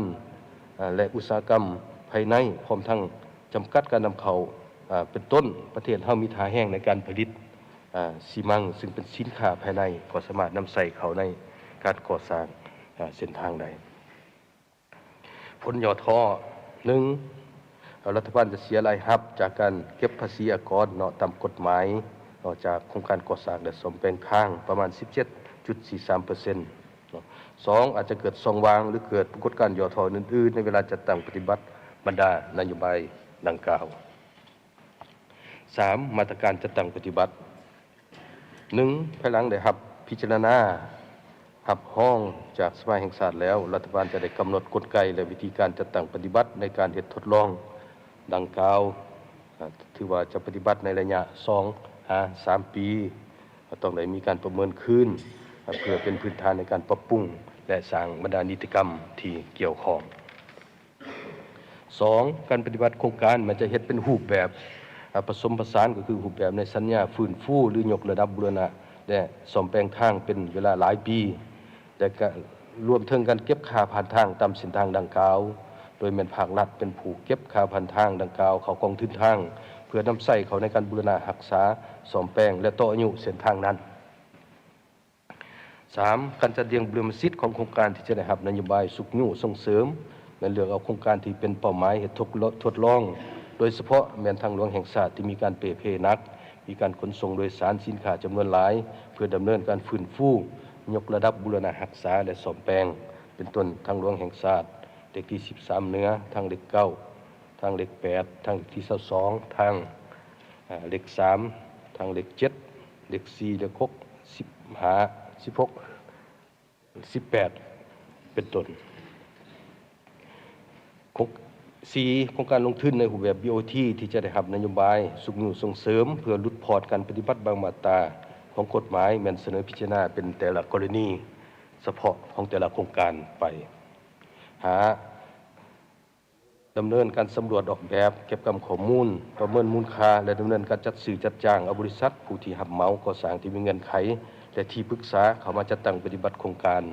ອາ ແລະ ອຸດສາຫະກຳພາຍໃນ ພ້ອມທັງ ຈຳກັດການນຳເຂົ້າ ອາ ເປັນຕົ້ນ ປະເທດເຮົາມີທ່າແຮງໃນການຜະລິດ ອາ ຊີມັງ ຊຶ່ງເປັນສິນຄ້າພາຍໃນ ກໍສາມາດນຳໃຊ້ເຂົ້າໃນການກໍ່ສ້າງ ອາ ເສັ້ນທາງໄດ້. ຜົນຫຍໍ້ທໍ້ ໜຶ່ງ ລັດຖະບານຈະເສຍລາຍຮັບຈາກການເກັບພາສີອາກອນເນາະ ຕາມກົດໝາຍເນາະ ຈາກໂຄງການກໍ່ສ້າງ ແລະ ສ້ອມແປງທາງປະມານ ສິບເຈັດຈຸດສີ່ສາມເປີເຊັນເນາະ. ສອງ ອາດຈະເກີດຊ່ອງວ່າງ ຫຼື ເກີດປາກົດການຫຍໍ້ທໍ້ອື່ນໆ ໃນເວລາຈັດຕັ້ງປະຕິບັດບັນດານະໂຍບາຍດັ່ງກ່າວ. ສາມ ມາດຕະການຈັດຕັ້ງປະຕິບັດ. ໜຶ່ງ ພາຍຫຼັງໄດ້ຮັບພິຈາລະນາ ຮັບຮອງຈາກສະພາແຫ່ງຊາດແລ້ວ, ລັດຖະບານຈະໄດ້ກຳນົດກົນໄກ ແລະ ວິທີການຈັດຕັ້ງປະຕິບັດໃນການເຮັດທົດລອງດັ່ງກ່າວ, ຖືວ່າຈະປະຕິບັດໃນໄລຍະສອງຫາສາມປີ. ຕ້ອງໄດ້ມີການປະເມີນຄືນ ເພື່ອເປັນພື້ນຖານໃນການປັບປຸງ ແລະ ສ້າງບັນດານິຕິກຳທີ່ກ່ຽວຂ້ອງ. ສອງ, ການປະຕິບັດໂຄງການແມ່ນຈະເຮັດເປັນຮູບແບບ ອາ ປະສົມປະສານ ກໍຄືຮູບແບບໃນສັນຍາຟື້ນຟູ ຫຼື ຍົກລະດັບ, ບູລະນະ ແລະ ສ້ອມແປງທາງເປັນເວລາຫຼາຍປີ ແລະ ກະລວມເຖິງການເກັບຄ່າຜ່ານທາງຕາມເສັ້ນທາງດັ່ງກ່າວ, ໂດຍແມ່ນພາກລັດເປັນຜູ້ເກັບຄ່າຜ່ານທາງດັ່ງກ່າວເຂົ້າກອງທຶນທາງ ເພື່ອນຳໃຊ້ເຂົ້າໃນການບູລະນະຮັກສາ, ສ້ອມແປງ ແລະ ຕໍ່ອາຍຸເສັ້ນທາງນັ້ນ. ສາມ, ການຈັດລຽງບຸລິມະສິດຂອງໂຄງການທີ່ຈະໄດ້ຮັບນະໂຍບາຍຊຸກຍູ້ສົ່ງເສີມ ແມ່ນເລືອກເອົາໂຄງການທີ່ເປັນເປົ້າໝາຍເຮັດທົດລອງ ໂດຍສະເພາະແມ່ນທາງຫຼວງແຫ່ງຊາດທີ່ມີການເປ່ເພໜັກ, ມີການຂົນສົ່ງໂດຍສານສິນຄ້າຈຳນວນຫຼາຍ ເພື່ອດຳເນີນການຟື້ນຟູ, ຍົກລະດັບ, ບູລະນະຮັກສາ ແລະ ສ້ອມແປງ ເປັນຕົ້ນ ທາງຫຼວງແຫ່ງຊາດ ເລກທີສິບສາມເໜືອ, ທາງເລກເກົ້າ, ທາງເລກແປດ, ທາງເລກທີຊາວສອງ, ທາງ ເລກສາມ, ທາງເລກເຈັດ, ເລກສີ່, ເລກຫົກ, ສິບຫ້າ, ສິບຫົກ, ສິບແປດ ເປັນຕົ້ນ. ຫົກ, ສີ່, ໂຄງການລົງທຶນໃນຮູບແບບ ບີໂອທີ ທີ່ຈະໄດ້ຮັບນະໂຍບາຍຊຸກຍູ້ສົ່ງເສີມ ເພື່ອຫຼຸດຜ່ອນການປະຕິບັດບາງມາດຕາຂອງກົດໝາຍ ແມ່ນສະເໜີພິຈາລະນາເປັນແຕ່ລະກໍລະນີສະເພາະຂອງແຕ່ລະໂຄງການໄປ. ຫ້າ, ດຳເນີນການສຳຫຼວດອອກແບບ, ເກັບກຳຂໍ້ມູນ, ປະເມີນມູນຄ່າ ແລະ ດຳເນີນການຈັດຊື້ຈັດຈ້າງເອົາບໍລິສັດຜູ້ທີ່ຮັບເໝົາກໍ່ສ້າງທີ່ມີເງື່ອນໄຂ ແລະ ທີ່ປຶກສາເຂົ້າມາຈັດຕັ້ງປະຕິບັດໂຄງການ.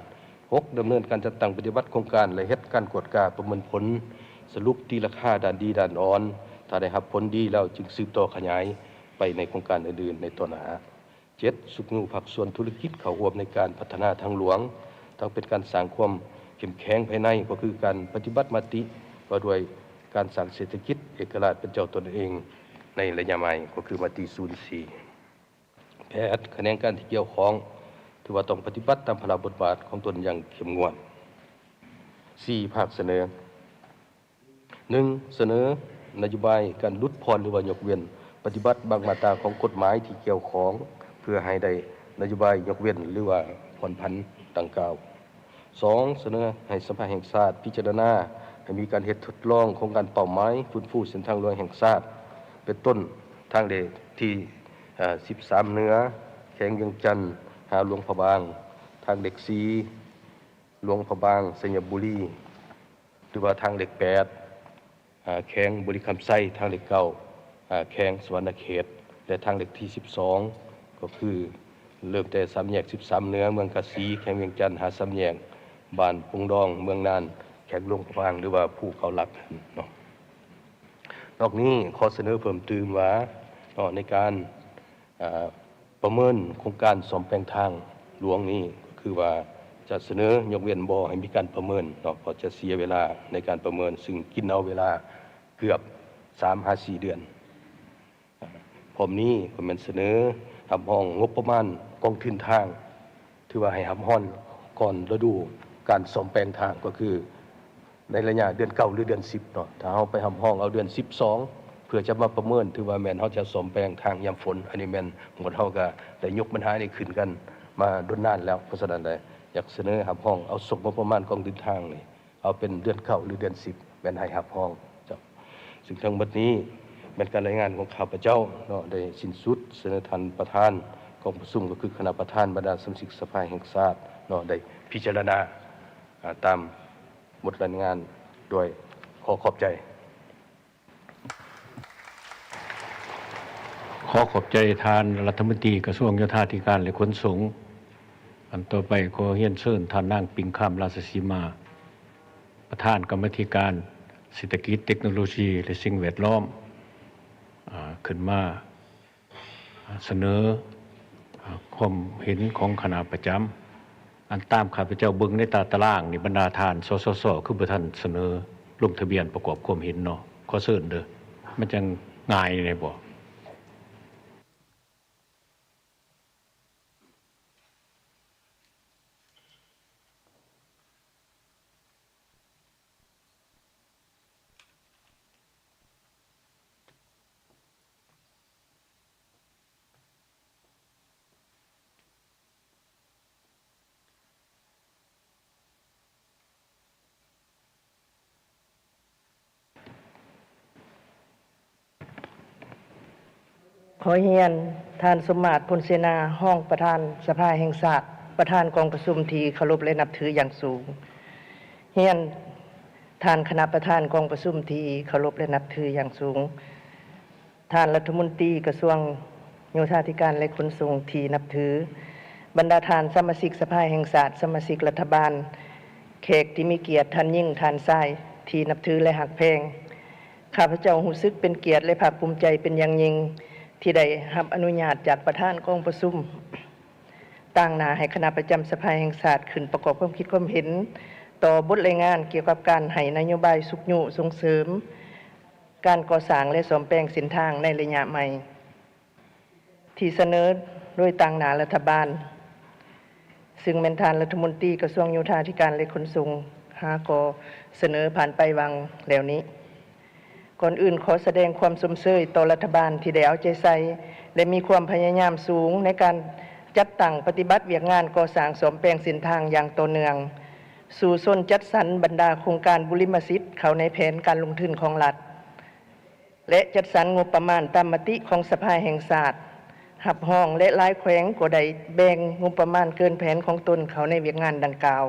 ຫົກ, ດຳເນີນການຈັດຕັ້ງປະຕິບັດໂຄງການ ແລະ ເຮັດການກວດກາປະເມີນຜົນ, ສະຫຼຸບຕີລາຄາດ້ານດີດ້ານອ່ອນ, ຖ້າໄດ້ຮັບຜົນດີແລ້ວຈຶ່ງສືບຕໍ່ຂະຫຍາຍໄປໃນໂຄງການອື່ນໆໃນຕໍ່ໜ້າ. ເຈັດ, ຊຸກຍູ້ພາກສ່ວນທຸລະກິດເຂົ້າຮ່ວມໃນການພັດທະນາທາງຫຼວງ, ທັງເປັນການສ້າງຄວາມເຂັ້ມແຂງພາຍໃນ ກໍຄືການປະຕິບັດມະຕິວ່າດ້ວຍການສ້າງເສດຖະກິດເອກະລາດເປັນເຈົ້າຕົນເອງໃນໄລຍະໃໝ່ ກໍຄືມະຕິສູນສີ່. ແປດ, ຂະແໜງການທີ່ກ່ຽວຂ້ອງ ຖືວ່າຕ້ອງປະຕິບັດຕາມພາລະບົດບາດຂອງຕົນຢ່າງເຂັ້ມງວດ. ສີ່, ພາກສະເໜີ. ໜຶ່ງ, ສະເໜີນະໂຍບາຍການຫຼຸດຜ່ອນ ຫຼືວ່າຍົກເວັ້ນປະຕິບັດບາງມາດຕາຂອງກົດໝາຍທີ່ກ່ຽວຂ້ອງ ເພື່ອໃຫ້ໄດ້ນະໂຍບາຍຍົກເວັ້ນ ຫຼືວ່າຜ່ອນຜັນດັ່ງກ່າວ. ສອງ, ສະເໜີໃຫ້ສະພາແຫ່ງຊາດພິຈາລະນາໃຫ້ມີການເຮັດທົດລອງໂຄງການເປົ້າໝາຍຟື້ນຟູເສັ້ນທາງຫຼວງແຫ່ງຊາດ ເປັນຕົ້ນ ທາງເລກທີ ເອີ ສິບສາມເໜືອ ແຂວງວຽງຈັນ ຫາຫຼວງພະບາງ, ທາງເລກສີ່ ຫຼວງພະບາງ ໄຊຍະບູລີ ຫຼືວ່າທາງເລກແປດ ອາ ແຂວງບໍລິຄຳໄຊ, ທາງເລກເກົ້າ ອາ ແຂວງສະຫວັນນະເຂດ ແລະ ທາງເລກທີສິບສອງ ກໍຄືເລີ່ມແຕ່ສາມແຍກສິບສາມເໜືອ ເມືອງກາສີ ແຂວງວຽງຈັນ ຫາສາມແຍກບ້ານປົງດອງ ເມືອງນານ ແຂວງຫຼວງພະບາງ ຫຼືວ່າພູເກົ້າຫຼັກເນາະ. ນອກນີ້ຂໍສະເໜີເພີ່ມຕື່ມວ່າເນາະ ໃນການ ອາ ປະເມີນໂຄງການສ້ອມແປງທາງຫຼວງນີ້ ກໍຄືວ່າຈະສະເໜີຍົກເວັ້ນບໍ່ໃຫ້ມີການປະເມີນເນາະ ເພາະຈະເສຍເວລາໃນການປະເມີນ ຊຶ່ງກິນເອົາເວລາເກືອບສາມຫາສີ່ເດືອນ. ອາ ພ້ອມນີ້ກໍແມ່ນສະເໜີຮັບຮອງງົບປະມານກອງທຶນທາງ ຖືວ່າໃຫ້ຮັບຮອງກ່ອນລະດູການສ້ອມແປງທາງ ກໍຄື ໃນໄລຍະເດືອນເກົ້າ ຫຼື ເດືອນສິບເນາະ, ຖ້າເຮົາໄປຮັບຮອງເອົາເດືອນສິບສອງ ເພື່ອຈະມາປະເມີນ ຖືວ່າແມ່ນເຮົາຈະສ້ອມແປງທາງຍາມຝົນ, ອັນນີ້ແມ່ນໝວດເຮົາກໍໄດ້ຍົກບັນຫານີ້ຂຶ້ນກັນມາດົນນານແລ້ວ. ເພາະສະນັ້ນແຫຼະ ຢາກສະເໜີຮັບຮອງເອົາສົກງົບປະມານກອງທຶນທາງນີ້ ເອົາເປັນເດືອນເກົ້າ ຫຼື ເດືອນສິບ ແມ່ນໃຫ້ຮັບຮອງເຈົ້າ. ຊຶ່ງທັງໝົດນີ້ແມ່ນການລາຍງານຂອງຂ້າພະເຈົ້າເນາະ ໄດ້ສິ້ນສຸດ. ສະເໜີທ່ານປະທານກອງປະຊຸມ ກໍຄືຄະນະປະທານ ບັນດາສະມາຊິກສະພາແຫ່ງຊາດເນາະ ໄດ້ພິຈາລະນາ ອາ ຕາມ ບົດລາຍງານດ້ວຍ. ຂໍຂອບໃຈ. ຂໍຂອບໃຈທ່ານລັດຖະມົນຕີກະຊວງໂຍທາທິການ ແລະ ຂົນສົ່ງ. ອັນຕໍ່ໄປຂໍຮຽນເຊີນທ່ານນາງ ປິງຄຳ ລາຊະສີມາ ປະທານກຳມາທິການເສດຖະກິດ, ເຕັກໂນໂລຊີ ແລະ ສິ່ງແວດລ້ອມ ອາ ຂຶ້ນມາ ສະເໜີ ອາ ຄວາມເຫັນຂອງຄະນະປະຈຳ. ອັນຕາມຂ້າພະເຈົ້າເບິ່ງໃນຕາຕະລາງນີ້ ບັນດາທ່ານ ສສຊ ຄືບໍ່ທັນສະເໜີລົງທະບຽນປະກອບຄວາມເຫັນເນາະ. ຂໍເຊີນເດີ້ ມັນຈັ່ງງ່າຍແດ່ບໍ່? ຂໍຮຽນ ທ່ານ ສົມມາດ ພົນເສນາ ຮອງປະທານສະພາແຫ່ງຊາດ, ປະທານກອງປະຊຸມທີ່ເຄົາລົບ ແລະ ນັບຖືຢ່າງສູງ. ຮຽນທ່ານຄະນະປະທານກອງປະຊຸມທີ່ເຄົາລົບ ແລະ ນັບຖືຢ່າງສູງ, ທ່ານລັດຖະມົນຕີກະຊວງໂຍທາທິການ ແລະ ຂົນສົ່ງທີ່ນັບຖື, ບັນດາທ່ານສະມາຊິກສະພາແຫ່ງຊາດ, ສະມາຊິກລັດຖະບານ, ແຂກທີ່ມີກຽດ, ທ່ານຍິງ, ທ່ານຊາຍທີ່ນັບຖື ແລະ ຮັກແພງ. ຂ້າພະເຈົ້າຮູ້ສຶກເປັນກຽດ ແລະ ພາກພູມໃຈເປັນຢ່າງຍິ່ງ ທີ່ໄດ້ຮັບອະນຸຍາດຈາກປະທານກອງປະຊຸມ ຕາງໜ້າໃຫ້ຄະນະປະຈຳສະພາແຫ່ງຊາດ ຂຶ້ນປະກອບຄວາມຄິດຄວາມເຫັນຕໍ່ບົດລາຍງານກ່ຽວກັບການໃຫ້ນະໂຍບາຍຊຸກຍູ້ສົ່ງເສີມການກໍ່ສ້າງ ແລະ ສ້ອມແປງເສັ້ນທາງໃນໄລຍະໃໝ່ ທີ່ສະເໜີໂດຍຕາງໜ້າລັດຖະບານ, ຊຶ່ງແມ່ນທ່ານລັດຖະມົນຕີກະຊວງໂຍທາທິການ ແລະ ຂົນສົ່ງ ຫາກໍສະເໜີຜ່ານໄປຫວ່າງແລ້ວນີ້. ກ່ອນອື່ນຂໍສະແດງຄວາມຊົມເຊີຍຕໍ່ລັດຖະບານທີ່ໄດ້ເອົາໃຈໃສ່ ແລະ ມີຄວາມພະຍາຍາມສູງໃນການຈັດຕັ້ງປະຕິບັດວຽກງານກໍ່ສ້າງສ້ອມແປງເສັ້ນທາງຢ່າງຕໍ່ເນື່ອງ, ສູ້ຊົນຈັດສັນບັນດາໂຄງການບຸລິມະສິດເຂົ້າໃນແຜນການລົງທຶນຂອງລັດ ແລະ ຈັດສັນງົບປະມານຕາມມະຕິຂອງສະພາແຫ່ງຊາດຮັບຮອງ ແລະ ຫຼາຍແຂວງກໍໄດ້ແບ່ງງົບປະມານເກີນແຜນຂອງຕົນເຂົ້າໃນວຽກງານດັ່ງກ່າວ,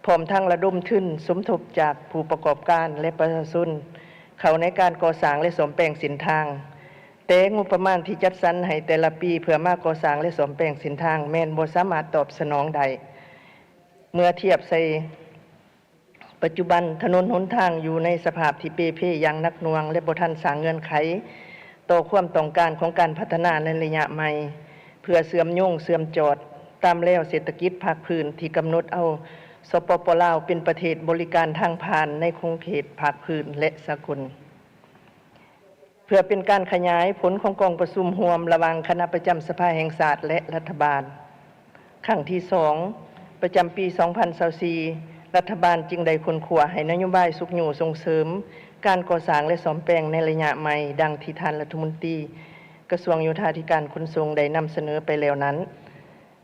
ພ້ອມທັງລະດົມທຶນສົມທົບຈາກຜູ້ປະກອບການ ແລະ ປະຊາຊົນເຂົ້າໃນການກໍ່ສ້າງ ແລະ ສ້ອມແປງເສັ້ນທາງ. ແຕ່ງົບປະມານທີ່ຈັດສັນໃຫ້ແຕ່ລະປີເພື່ອມາກໍ່ສ້າງ ແລະ ສ້ອມແປງເສັ້ນທາງ ແມ່ນບໍ່ສາມາດຕອບສະໜອງໄດ້ ເມື່ອທຽບໃສ່ ປັດຈຸບັນຖະໜົນຫົນທາງຢູ່ໃນສະພາບທີ່ເປ່ເພຢ່າງໜັກໜ່ວງ ແລະ ບໍ່ທັນສ້າງເງື່ອນໄຂຕໍ່ຄວາມຕ້ອງການຂອງການພັດທະນາໃນໄລຍະໃໝ່ ເພື່ອເຊື່ອມໂຍງເຊື່ອມຈອດຕາມແລວເສດຖະກິດພາກພື້ນທີ່ກຳນົດເອົາ ສປປ ລາວ ເປັນປະເທດບໍລິການທາງຜ່ານໃນຂົງເຂດພາກພື້ນ ແລະ ສາກົນ. ເພື່ອເປັນການຂະຫຍາຍຜົນຂອງກອງປະຊຸມຮ່ວມລະຫວ່າງຄະນະປະຈຳສະພາແຫ່ງຊາດ ແລະ ລັດຖະບານ ຄັ້ງທີສອງ ປະຈຳປີສອງພັນຊາວສີ່ ລັດຖະບານຈຶ່ງໄດ້ຄົ້ນຄວ້າໃຫ້ນະໂຍບາຍຊຸກຍູ້ສົ່ງເສີມການກໍ່ສ້າງ ແລະ ສ້ອມແປງໃນໄລຍະໃໝ່ ດັ່ງທີ່ທ່ານລັດຖະມົນຕີກະຊວງໂຍທາທິການຂົນສົ່ງໄດ້ນຳສະເໜີໄປແລ້ວນັ້ນ,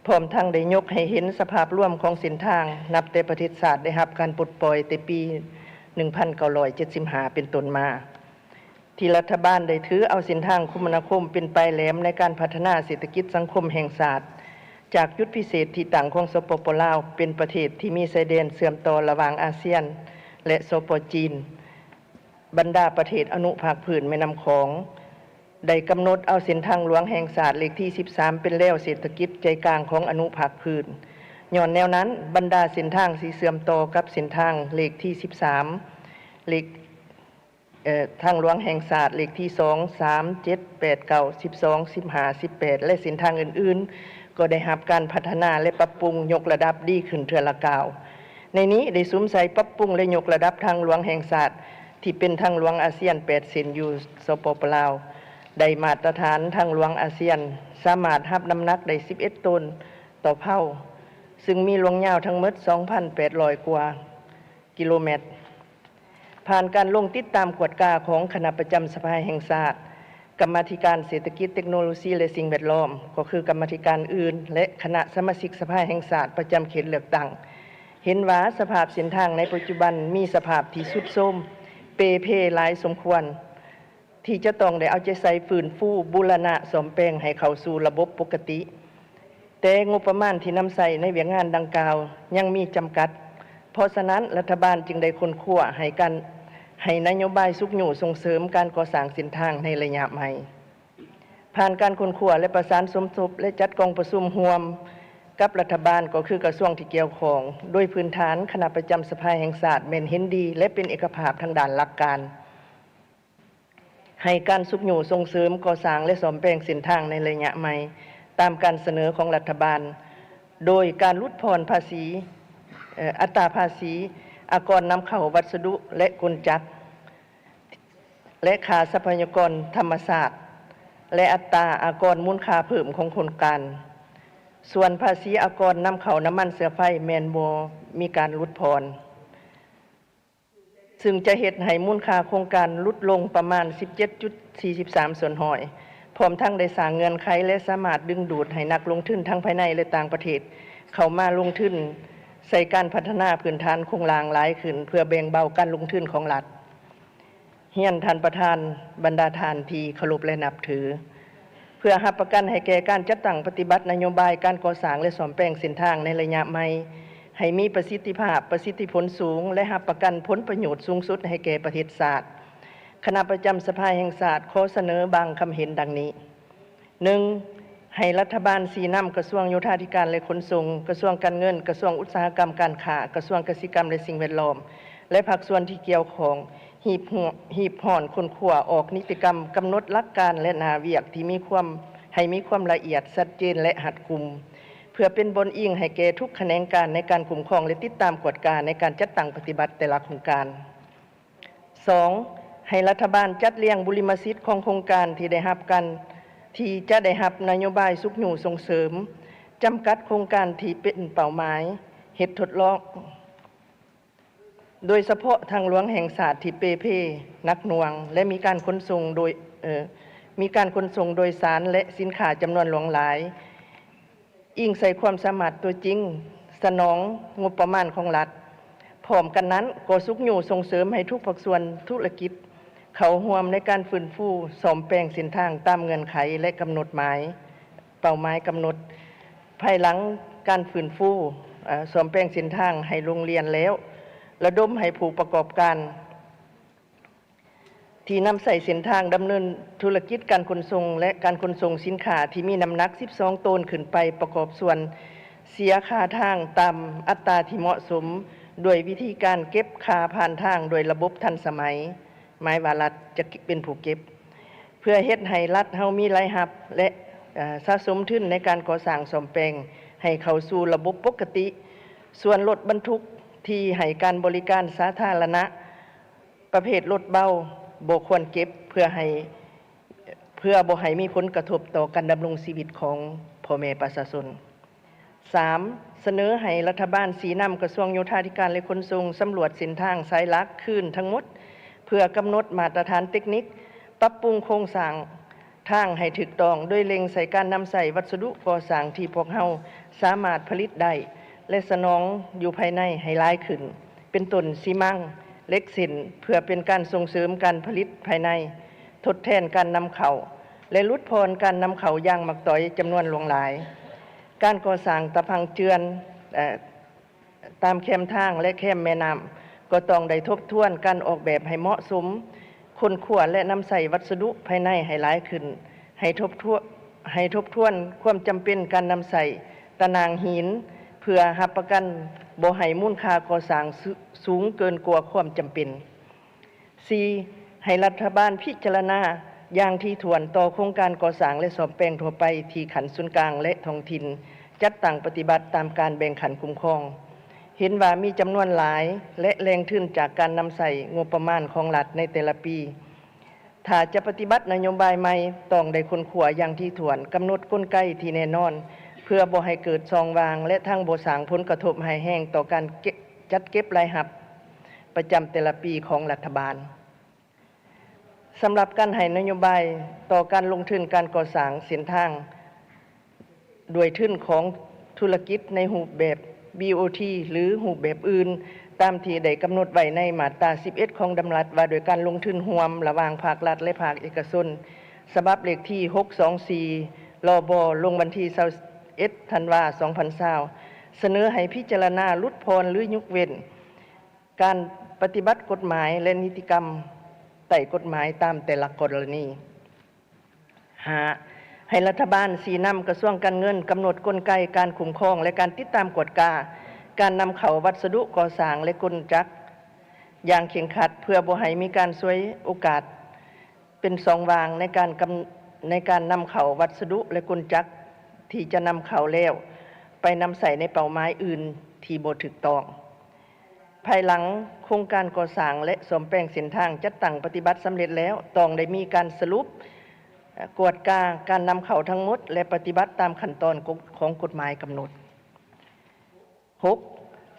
ພ້ອມທັງໄດ້ຍົກໃຫ້ເຫັນສະພາບລວມຂອງເສັ້ນທາງ ນັບແຕ່ປະເທດຊາດໄດ້ຮັບການປົດປ່ອຍແຕ່ປີໜຶ່ງພັນເກົ້າຮ້ອຍເຈັດສິບຫ້າເປັນຕົ້ນມາ. ທີ່ລັດຖະບານໄດ້ຖືເອົາເສັ້ນທາງຄົມມະນາຄົມເປັນປາຍແຫຼມໃນການພັດທະນາເສດຖະກິດສັງຄົມແຫ່ງຊາດ, ຈາກຈຸດພິເສດທີ່ຕັ້ງຂອງ ສປປ ລາວ ເປັນປະເທດທີ່ມີຊາຍແດນເຊື່ອມຕໍ່ລະຫວ່າງອາຊຽນ ແລະ ສປ ຈີນ, ບັນດາປະເທດອະນຸພາກພື້ນແມ່ນ້ຳຂອງ, ໄດ້ກຳນົດເອົາເສັ້ນທາງຫຼວງແຫ່ງຊາດເລກທີສິບສາມເປັນແລວເສດຖະກິດໃຈກາງຂອງອະນຸພາກພື້ນ. ຍ້ອນແນວນັ້ນ, ບັນດາເສັ້ນທາງທີ່ເຊື່ອມຕໍ່ກັບເສັ້ນທາງເລກທີສິບສາມ ເລກ ເອີ ທາງຫຼວງແຫ່ງຊາດເລກທີສອງ ສາມ ເຈັດ ແປດ ເກົ້າ ສິບສອງ ສິບຫ້າ ສິບແປດ ແລະ ເສັ້ນທາງອື່ນໆ ກໍໄດ້ຮັບການພັດທະນາ ແລະ ປັບປຸງຍົກລະດັບດີຂຶ້ນເທື່ອລະກ້າວ. ໃນນີ້ໄດ້ສຸມໃສ່ປັບປຸງ ແລະ ຍົກລະດັບທາງຫຼວງແຫ່ງຊາດ ທີ່ເປັນທາງຫຼວງອາຊຽນແປດເສັ້ນຢູ່ ສປປ ລາວ ໄດ້ມາດຕະຖານທາງຫຼວງອາຊຽນ ສາມາດຮັບນ້ຳໜັກໄດ້ສິບເອັດໂຕນຕໍ່ເພົາ, ຊຶ່ງມີລວງຍາວທັງໝົດສອງພັນແປດຮ້ອຍກວ່າ ກິໂລແມັດ. ຜ່ານການລົງຕິດຕາມກວດກາຂອງຄະນະປະຈຳສະພາແຫ່ງຊາດ, ກຳມາທິການເສດຖະກິດ, ເຕັກໂນໂລຊີ ແລະ ສິ່ງແວດລ້ອມ, ກໍຄືກຳມາທິການອື່ນ ແລະ ຄະນະສະມາຊິກສະພາແຫ່ງຊາດປະຈຳເຂດເລືອກຕັ້ງ, ເຫັນວ່າສະພາບເສັ້ນທາງໃນປັດຈຸບັນມີສະພາບທີ່ຊຸດໂຊມ, ເປ່ເພຫຼາຍສົມຄວນ. ທີ່ຈະຕ້ອງໄດ້ເອົາໃຈໃສ່ຟື້ນຟູ, ບູລະນະ, ສ້ອມແປງໃຫ້ເຂົ້າສູ່ລະບົບປົກກະຕິ, ແຕ່ງົບປະມານທີ່ນຳໃຊ້ໃນວຽກງານດັ່ງກ່າວຍັງມີຈຳກັດ. ເພາະສະນັ້ນ, ລັດຖະບານຈຶ່ງໄດ້ຄົ້ນຄວ້າໃຫ້ການ, ໃຫ້ນະໂຍບາຍຊຸກຍູ້ສົ່ງເສີມການກໍ່ສ້າງເສັ້ນທາງໃນໄລຍະໃໝ່. ຜ່ານການຄົ້ນຄວ້າ ແລະ ປະສານສົມທົບ ແລະ ຈັດກອງປະຊຸມຮ່ວມກັບລັດຖະບານ, ກໍຄືກະຊວງທີ່ກ່ຽວຂ້ອງ, ໂດຍພື້ນຖານຄະນະປະຈຳສະພາແຫ່ງຊາດແມ່ນເຫັນດີ ແລະ ເປັນເອກະພາບທາງດ້ານຫຼັກການ. ໃຫ້ການຊຸກຍູ້ສົ່ງເສີມກໍ່ສ້າງ ແລະ ສ້ອມແປງເສັ້ນທາງໃນໄລຍະໃໝ່ ຕາມການສະເໜີຂອງລັດຖະບານ, ໂດຍການຫຼຸດຜ່ອນພາສີ, ເອີ ອັດຕາພາສີອາກອນນຳເຂົ້າວັດສະດຸ ແລະ ກົນຈັກ ແລະ ຄ່າຊັບພະຍາກອນທຳມະຊາດ ແລະ ອັດຕາອາກອນມູນຄ່າເພີ່ມຂອງໂຄງການ. ສ່ວນພາສີອາກອນນຳເຂົ້ານ້ຳມັນເຊື້ອໄຟແມ່ນບໍ່ມີການຫຼຸດຜ່ອນ. ຊຶ່ງຈະເຮັດໃຫ້ມູນຄ່າໂຄງການຫຼຸດລົງປະມານສິບເຈັດຈຸດສີ່ສິບສາມສ່ວນຮ້ອຍ, ພ້ອມທັງໄດ້ສ້າງເງື່ອນໄຂ ແລະ ສາມາດດຶງດູດໃຫ້ນັກລົງທຶນທັງພາຍໃນ ແລະ ຕ່າງປະເທດເຂົ້າມາລົງທຶນໃສ່ການພັດທະນາພື້ນຖານໂຄງລ່າງຫຼາຍຂຶ້ນ ເພື່ອແບ່ງເບົາການລົງທຶນຂອງລັດ. ຮຽນທ່ານປະທານ, ບັນດາທ່ານທີ່ເຄົາລົບ ແລະ ນັບຖື, ເພື່ອຮັບປະກັນໃຫ້ແກ່ການຈັດຕັ້ງປະຕິບັດນະໂຍບາຍການກໍ່ສ້າງ ແລະ ສ້ອມແປງເສັ້ນທາງໃນໄລຍະໃໝ່ ໃຫ້ມີປະສິດທິພາບ, ປະສິດທິຜົນສູງ ແລະ ຮັບປະກັນຜົນປະໂຫຍດສູງສຸດໃຫ້ແກ່ປະເທດຊາດ, ຄະນະປະຈຳສະພາແຫ່ງຊາດຂໍສະເໜີບາງຄຳເຫັນດັ່ງນີ້. ໜຶ່ງ, ໃຫ້ລັດຖະບານຊີ້ນຳກະຊວງໂຍທາທິການ ແລະ ຂົນສົ່ງ, ກະຊວງການເງິນ, ກະຊວງອຸດສາຫະກຳການຄ້າ, ກະຊວງກະສິກຳ ແລະ ສິ່ງແວດລ້ອມ ແລະ ພາກສ່ວນທີ່ກ່ຽວຂ້ອງ ຮີບຮ້ອນຄົ້ນຄວ້າອອກນິຕິກຳ, ກຳນົດຫຼັກການ ແລະ ໜ້າວຽກທີ່ມີຄວາມ ໃຫ້ມີຄວາມລະອຽດ, ຊັດເຈນ ແລະ ຮັດກຸມ, ເພື່ອເປັນບ່ອນອີງໃຫ້ແກ່ທຸກຂະແໜງການໃນການຄຸ້ມຄອງ ແລະ ຕິດຕາມກວດກາໃນການຈັດຕັ້ງປະຕິບັດແຕ່ລະໂຄງການ. ສອງ, ໃຫ້ລັດຖະບານຈັດລຽງບຸລິມະສິດຂອງໂຄງການທີ່ໄດ້ຮັບການ ທີ່ຈະໄດ້ຮັບນະໂຍບາຍຊຸກຍູ້ສົ່ງເສີມ, ຈຳກັດໂຄງການທີ່ເປັນເປົ້າໝາຍເຮັດທົດລອງ, ໂດຍສະເພາະທາງຫຼວງແຫ່ງຊາດທີ່ເປ່ເພ, ໜັກໜ່ວງ ແລະ ມີການຂົນສົ່ງໂດຍ, ເອີ, ມີການຂົນສົ່ງໂດຍສານ ແລະ ສິນຄ້າຈຳນວນຫຼວງຫຼາຍ, ອີງໃສ່ຄວາມສາມາດຕົວຈິງ, ສະໜອງງົບປະມານຂອງລັດ. ພ້ອມກັນນັ້ນ, ກໍຊຸກຍູ້ສົ່ງເສີມໃຫ້ທຸກພາກສ່ວນທຸລະກິດເຂົ້າຮ່ວມໃນການຟື້ນຟູ, ສ້ອມແປງເສັ້ນທາງຕາມເງື່ອນໄຂ ແລະ ກຳນົດໝາຍ ເປົ້າໝາຍກຳນົດ. ພາຍຫຼັງການຟື້ນຟູ, ເອີ, ສ້ອມແປງເສັ້ນທາງໃຫ້ໂລງລຽນແລ້ວ, ລະດົມໃຫ້ຜູ້ປະກອບການ ທີ່ນຳໃຊ້ເສັ້ນທາງດຳເນີນທຸລະກິດການຂົນສົ່ງ ແລະ ການຂົນສົ່ງສິນຄ້າທີ່ມີນ້ຳໜັກສິບສອງໂຕນຂຶ້ນໄປປະກອບສ່ວນເສຍຄ່າທາງຕາມອັດຕາທີ່ເໝາະສົມ ດ້ວຍວິທີການເກັບຄ່າຜ່ານທາງດ້ວຍລະບົບທັນສະໄໝ, ໝາຍວ່າລັດຈະເປັນຜູ້ເກັບ, ເພື່ອເຮັດໃຫ້ລັດເຮົາມີລາຍຮັບ ແລະ ເອີ, ສະສົມທຶນໃນການກໍ່ສ້າງສ້ອມແປງໃຫ້ເຂົ້າສູ່ລະບົບປົກກະຕິ. ສ່ວນລົດບັນທຸກທີ່ໃຫ້ການບໍລິການສາທາລະນະ ປະເພດລົດເບົາບໍ່ຄວນເກັບ ເພື່ອໃຫ້ ເພື່ອບໍ່ໃຫ້ມີຜົນກະທົບຕໍ່ການດຳລົງຊີວິດຂອງພໍ່ແມ່ປະຊາຊົນ. ສາມ, ສະເໜີໃຫ້ລັດຖະບານຊີ້ນຳກະຊວງໂຍທາທິການ ແລະ ຂົນສົ່ງ ສຳຫຼວດເສັ້ນທາງສາຍຫຼັກຄືນທັງໝົດ ເພື່ອກຳນົດມາດຕະຖານເຕັກນິກ, ປັບປຸງໂຄງສ້າງ ທາງໃຫ້ຖືກຕ້ອງ ໂດຍເລັ່ງໃສ່ການນຳໃຊ້ວັດສະດຸກໍ່ສ້າງທີ່ພວກເຮົາສາມາດຜະລິດໄດ້ ແລະ ສະໜອງຢູ່ພາຍໃນໃຫ້ຫຼາຍຂຶ້ນ, ເປັນຕົ້ນຊີມັງ, ເຫຼັກເສັ້ນ, ເພື່ອເປັນການສົ່ງເສີມການຜະລິດພາຍໃນ, ທົດແທນການນຳເຂົ້າ ແລະ ຫຼຸດຜ່ອນການນຳເຂົ້າຢາງໝາກຕອຍຈຳນວນຫຼວງຫຼາຍ. ການກໍ່ສ້າງຕາພັງເຈື່ອນ, ເອີ, ຕາມແຄມທາງ ແລະ ແຄມແມ່ນ້ຳ ກໍຕ້ອງໄດ້ທົບທວນການອອກແບບໃຫ້ເໝາະສົມ, ຄົ້ນຄວ້າ ແລະ ນຳໃຊ້ວັດສະດຸພາຍໃນໃຫ້ຫຼາຍຂຶ້ນ, ໃຫ້ທົບທວນ, ໃຫ້ທົບທວນຄວາມຈຳເປັນການນຳໃຊ້ຕະໜ່າງຫີນ ເພື່ອຮັບປະກັນບໍ່ໃຫ້ມູນຄ່າກໍ່ສ້າງສູງເກີນກວ່າຄວາມຈຳເປັນ. ສີ່, ໃຫ້ລັດຖະບານພິຈາລະນາຢ່າງຖີ່ຖ້ວນຕໍ່ໂຄງການກໍ່ສ້າງ ແລະ ສ້ອມແປງທົ່ວໄປທີ່ຂັ້ນສູນກາງ ແລະ ທ້ອງຖິ່ນ ຈັດຕັ້ງປະຕິບັດຕາມການແບ່ງຂັ້ນຄຸ້ມຄອງ. ເຫັນວ່າມີຈຳນວນຫຼາຍ ແລະ ແຫຼ່ງທຶນຈາກການນຳໃຊ້ງົບປະມານຂອງລັດໃນແຕ່ລະປີ. ຖ້າຈະປະຕິບັດນະໂຍບາຍໃໝ່, ຕ້ອງໄດ້ຄົ້ນຄວ້າຢ່າງຖີ່ຖ້ວນ, ກຳນົດກົນໄກທີ່ແນ່ນອນ ເພື່ອບໍ່ໃຫ້ເກີດຊ່ອງວ່າງ ແລະ ທັງບໍ່ສ້າງຜົນກະທົບຮ້າຍແຮງຕໍ່ການເກັບ, ຈັດເກັບລາຍຮັບ ປະຈຳແຕ່ລະປີຂອງລັດຖະບານ. ສຳລັບການໃຫ້ນະໂຍບາຍຕໍ່ການລົງທຶນການກໍ່ສ້າງເສັ້ນທາງ ດ້ວຍທຶນຂອງທຸລະກິດໃນຮູບແບບ ບີໂອທີ ຫຼື ຮູບແບບອື່ນ, ຕາມທີ່ໄດ້ກຳນົດໄວ້ໃນມາດຕາສິບເອັດ ຂອງດຳລັດວ່າດ້ວຍການລົງທຶນຮ່ວມລະຫວ່າງພາກລັດ ແລະ ພາກເອກະຊົນ ສະບັບເລກທີ ຫົກສອງສີ່ ລບ ລົງວັນທີ ຊາວເອັດ ທັນວາ ສອງພັນຊາວ ສະເໜີໃຫ້ພິຈາລະນາຫຼຸດຜ່ອນ ຫຼື ຍົກເວັ້ນ ການປະຕິບັດກົດໝາຍ ແລະ ນິຕິກຳໃຕ້ກົດໝາຍຕາມແຕ່ລະກໍລະນີ. ຫ້າ, ໃຫ້ລັດຖະບານຊີ້ນຳກະຊວງການເງິນກຳນົດກົນໄກການຄຸ້ມຄອງ ແລະ ການຕິດຕາມກວດກາການນຳເຂົ້າວັດສະດຸກໍ່ສ້າງ ແລະ ກົນຈັກຢ່າງເຄັ່ງຄັດ ເພື່ອບໍ່ໃຫ້ມີການສວຍໂອກາດ ເປັນຊ່ອງວ່າງໃນການກຳ, ໃນການນຳເຂົ້າວັດສະດຸ ແລະ ກົນຈັກທີ່ຈະນຳເຂົ້າແລ້ວ ໄປນຳໃຊ້ໃນເປົ້າໝາຍອື່ນທີ່ບໍ່ຖືກຕ້ອງ. ພາຍຫຼັງໂຄງການກໍ່ສ້າງ ແລະ ສ້ອມແປງເສັ້ນທາງຈັດຕັ້ງປະຕິບັດສຳເລັດແລ້ວ, ຕ້ອງໄດ້ມີການສະຫຼຸບ, ກວດກາການນຳເຂົ້າທັງໝົດ ແລະ ປະຕິບັດຕາມຂັ້ນຕອນຂອງກົດໝາຍກຳນົດ. ຫົກ,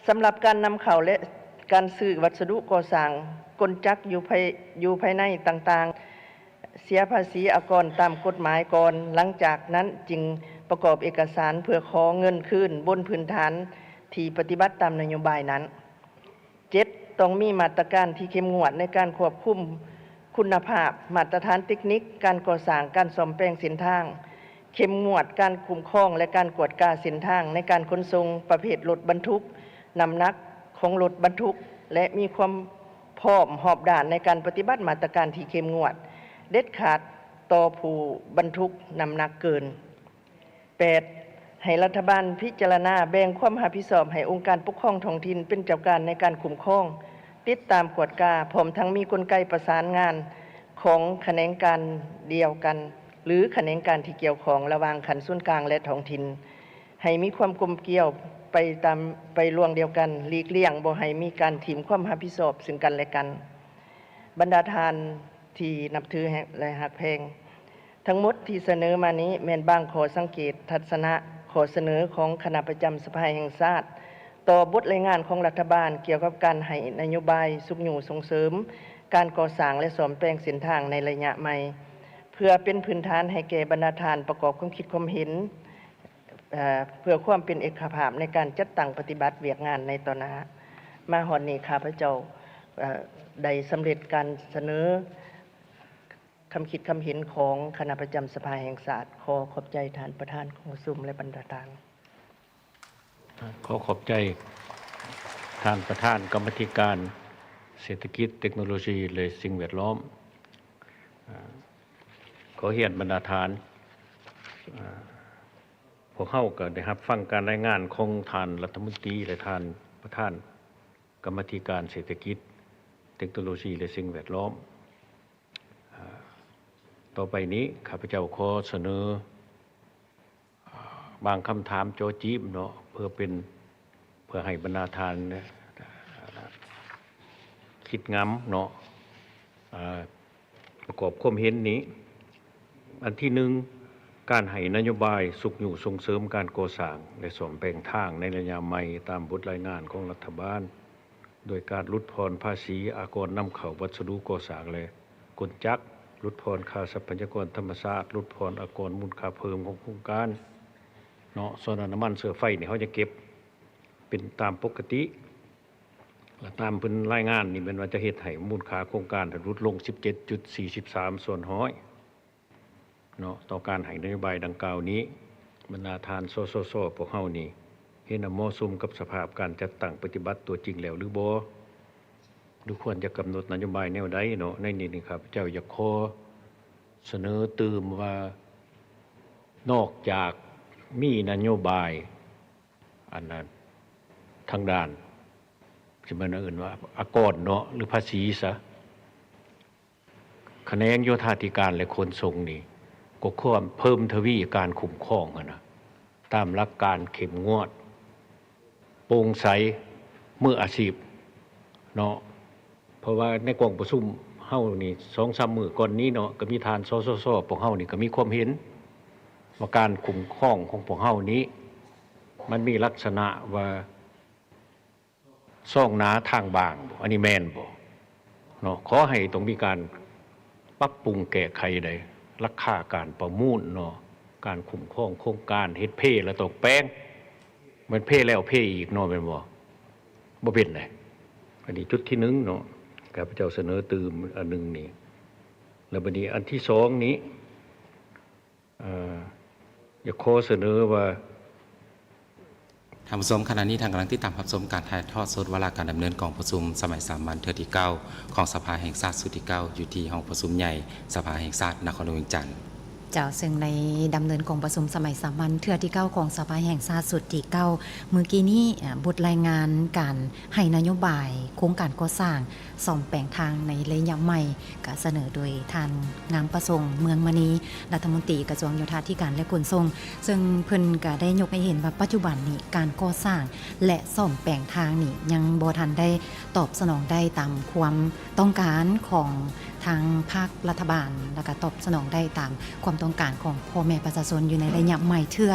ສຳລັບການນຳເຂົ້າ ແລະ ການຊື້ວັດສະດຸກໍ່ສ້າງ, ກົນຈັກຢູ່ພາຍ, ຢູ່ພາຍໃນຕ່າງໆ ເສຍພາສີອາກອນຕາມກົດໝາຍກ່ອນ, ຫຼັງຈາກນັ້ນຈຶ່ງປະກອບເອກະສານເພື່ອຂໍເງິນຄືນບົນພື້ນຖານທີ່ປະຕິບັດຕາມນະໂຍບາຍນັ້ນ. ເຈັດ, ຕ້ອງມີມາດຕະການທີ່ເຂັ້ມງວດໃນການຄວບຄຸມຄຸນນະພາບ, ມາດຕະຖານເຕັກນິກ, ການກໍ່ສ້າງ, ການສ້ອມແປງເສັ້ນທາງ, ເຂັ້ມງວດການຄຸ້ມຄອງ ແລະ ການກວດກາເສັ້ນທາງໃນການຂົນສົ່ງປະເພດລົດບັນທຸກ, ນ້ຳໜັກຂອງລົດບັນທຸກ ແລະ ມີຄວາມພ້ອມຮອບດ້ານໃນການປະຕິບັດມາດຕະການທີ່ເຂັ້ມງວດ, ເດັດຂາດຕໍ່ຜູ້ບັນທຸກນ້ຳໜັກເກີນ. ແປດ, ໃຫ້ລັດຖະບານພິຈາລະນາແບ່ງຄວາມຮັບຜິດຊອບໃຫ້ອົງການປົກຄອງທ້ອງຖິ່ນເປັນເຈົ້າການໃນການຄຸ້ມຄອງ, ຕິດຕາມກວດກາ, ພ້ອມທັງມີກົນໄກປະສານງານຂອງຂະແໜງການດຽວກັນ ຫຼື ຂະແໜງການທີ່ກ່ຽວຂ້ອງລະຫວ່າງຂັ້ນສູນກາງ ແລະ ທ້ອງຖິ່ນ ໃຫ້ມີຄວາມກົມກຽວໄປຕາມ ໄປລວງດຽວກັນ, ຫຼີກລ່ຽງບໍ່ໃຫ້ມີການຖິ້ມຄວາມຮັບຜິດຊອບເຊິ່ງກັນ ແລະ ກັນ. ບັນດາທ່ານທີ່ນັບຖື ແລະ ຮັກແພງ, ທັງໝົດທີ່ສະເໜີມານີ້ແມ່ນບາງຂໍ້ສັງເກດ, ທັດສະນະ, ຂໍ້ສະເໜີຂອງຄະນະປະຈຳສະພາແຫ່ງຊາດ ຕໍ່ບົດລາຍງານຂອງລັດຖະບານກ່ຽວກັບການໃຫ້ນະໂຍບາຍຊຸກຍູ້ສົ່ງເສີມການກໍ່ສ້າງ ແລະ ສ້ອມແປງເສັ້ນທາງໃນໄລຍະໃໝ່, ເພື່ອເປັນພື້ນຖານໃຫ້ແກ່ບັນດາທ່ານປະກອບຄວາມຄິດຄວາມເຫັນ ເອີ ເພື່ອຄວາມເປັນເອກະພາບໃນການຈັດຕັ້ງປະຕິບັດວຽກງານໃນຕໍ່ໜ້າ. ມາຮອດນີ້ ຂ້າພະເຈົ້າ ເອີ ໄດ້ສຳເລັດການສະເໜີຄຳຄິດຄຳເຫັນຂອງຄະນະປະຈຳສະພາແຫ່ງຊາດ. ຂໍຂອບໃຈທ່ານປະທານກອງປະຊຸມ ແລະ ບັນດາທ່ານ. ຂໍຂອບໃຈທ່ານປະທານກຳມາທິການເສດຖະກິດ, ເຕັກໂນໂລຊີ ແລະ ສິ່ງແວດລ້ອມ. ເອີ ຂໍຮຽນບັນດາທ່ານ, ເອີ ພວກເຮົາກໍໄດ້ຮັບຟັງການລາຍງານຂອງທ່ານລັດຖະມົນຕີ ແລະ ທ່ານປະທານກຳມາທິການເສດຖະກິດ, ເຕັກໂນໂລຊີ ແລະ ສິ່ງແວດລ້ອມ. ເອີ ຕໍ່ໄປນີ້ ຂ້າພະເຈົ້າຂໍສະເໜີ ເອີ ບາງຄຳຖາມເຈາະຈີບເນາະ ເພື່ອເປັນ ເພື່ອໃຫ້ບັນດາທ່ານ ເອີ ຄິດງຳເນາະ ເອີ ປະກອບຄວາມເຫັນນີ້. ອັນທີໜຶ່ງ, ການໃຫ້ນະໂຍບາຍຊຸກຍູ້ສົ່ງເສີມການກໍ່ສ້າງ ແລະ ສ້ອມແປງທາງໃນໄລຍະໃໝ່ຕາມບົດລາຍງານຂອງລັດຖະບານ ໂດຍການຫຼຸດຜ່ອນພາສີອາກອນນຳເຂົ້າວັດສະດຸກໍ່ສ້າງ ແລະ ກົນຈັກ, ຫຼຸດຜ່ອນຄ່າຊັບພະຍາກອນທຳມະຊາດ, ຫຼຸດຜ່ອນອາກອນມູນຄ່າເພີ່ມຂອງໂຄງການເນາະ. ສ່ວນນ້ຳມັນເຊື້ອໄຟນີ້ ເຮົາຈະເກັບເປັນຕາມປົກກະຕິ ແລະ ຕາມເພິ່ນລາຍງານນີ້ ແມ່ນວ່າຈະເຮັດໃຫ້ມູນຄ່າໂຄງການຫຼຸດລົງສິບເຈັດຈຸດສີ່ສິບສາມສ່ວນຮ້ອຍ ເນາະ. ຕໍ່ການໃຫ້ນະໂຍບາຍດັ່ງກ່າວນີ້, ບັນດາທ່ານ ສສສ ພວກເຮົານີ້ ເຫັນວ່າເໝາະສົມກັບສະພາບການຈັດຕັ້ງປະຕິບັດຕົວຈິງແລ້ວຫຼືບໍ່? ຫຼືຄວນຈະກຳນົດນະໂຍບາຍແນວໃດເນາະ? ໃນນີ້ນີ້ ຂ້າພະເຈົ້າຢາກຂໍສະເໜີຕື່ມວ່າ ນອກຈາກມີນະໂຍບາຍ ອັນນັ້ນ ທາງດ້ານ ຊິແມ່ນເອີ້ນວ່າອາກອນເນາະ ຫຼືພາສີຊະ, ຂະແໜງໂຍທາທິການ ແລະ ຂົນສົ່ງນີ້ ກໍຄວນເພີ່ມທະວີການຄຸ້ມຄອງຫັ້ນນະ ຕາມຫຼັກການເຂັ້ມງວດ, ໂປ່ງໃສ, ມືອາຊີບເນາະ. ເພາະວ່າໃນກອງປະຊຸມເຮົານີ້ ສອງສາມມື້ກ່ອນນີ້ເນາະ ກໍມີທ່ານ ສສສ ພວກເຮົານີ້ກໍມີຄວາມເຫັນວ່າ ການຄຸ້ມຄອງຂອງພວກເຮົານີ້ ມັນມີລັກສະນະວ່າ ຊອງໜາທາງບາງບໍ່? ອັນນີ້ແມ່ນບໍ່ເນາະ? ຂໍໃຫ້ຕ້ອງມີການປັບປຸງແກ້ໄຂໃດ໋ ລາຄາການປະມູນເນາະ, ການຄຸ້ມຄອງໂຄງການ, ເຮັດເພແລ້ວຕ້ອງແປງ, ແມ່ນເພແລ້ວເພອີກເນາະ, ແມ່ນບໍ່? ບໍ່ເປັນໃດ໋. ອັນນີ້ຈຸດທີໜຶ່ງເນາະ, ຂ້າພະເຈົ້າສະເໜີຕື່ມອັນໜຶ່ງນີ້. ແລ້ວບັດນີ້ອັນທີສອງນີ້ ເອີ ຢາກຂໍສະເໜີວ່າ ທ່ານຜູ້ຊົມ, ຂະນະນີ້ທ່ານກຳລັງຕິດຕາມຮັບຊົມການຖ່າຍທອດສົດວາລະການດຳເນີນກອງປະຊຸມສະໄໝສາມັນເທື່ອທີເກົ້າ ຂອງສະພາແຫ່ງຊາດຊຸດທີເກົ້າ ຢູ່ທີ່ຫ້ອງປະຊຸມໃຫຍ່ສະພາແຫ່ງຊາດນະຄອນຫຼວງວຽງຈັນ. ເຈົ້າ, ເຊິ່ງໃນດຳເນີນກອງປະຊຸມສະໄໝສາມັນເທື່ອທີເກົ້າ ຂອງສະພາແຫ່ງຊາດຊຸດທີເກົ້າ ມື້ກີ້ນີ້, ບົດລາຍງານການໃຫ້ນະໂຍບາຍໂຄງການກໍ່ສ້າງ ສ້ອມແປງທາງໃນໄລຍະໃໝ່ ກະສະເໜີໂດຍທ່ານ ງາມປະສົງ ເມືອງມະນີ ລັດຖະມົນຕີກະຊວງໂຍທາທິການ ແລະ ຂົນສົ່ງ, ເຊິ່ງເພິ່ນກະໄດ້ຍົກໃຫ້ເຫັນວ່າ ປັດຈຸບັນນີ້ການກໍ່ສ້າງ ແລະ ສ້ອມແປງທາງນີ້ ຍັງບໍ່ທັນໄດ້ຕອບສະໜອງໄດ້ຕາມຄວາມຕ້ອງການຂອງທາງພາກລັດຖະບານ ແລະ ກະຕອບສະໜອງໄດ້ຕາມຄວາມຕ້ອງການຂອງພໍ່ແມ່ປະຊາຊົນຢູ່ໃນໄລຍະໃໝ່ເທື່ອ.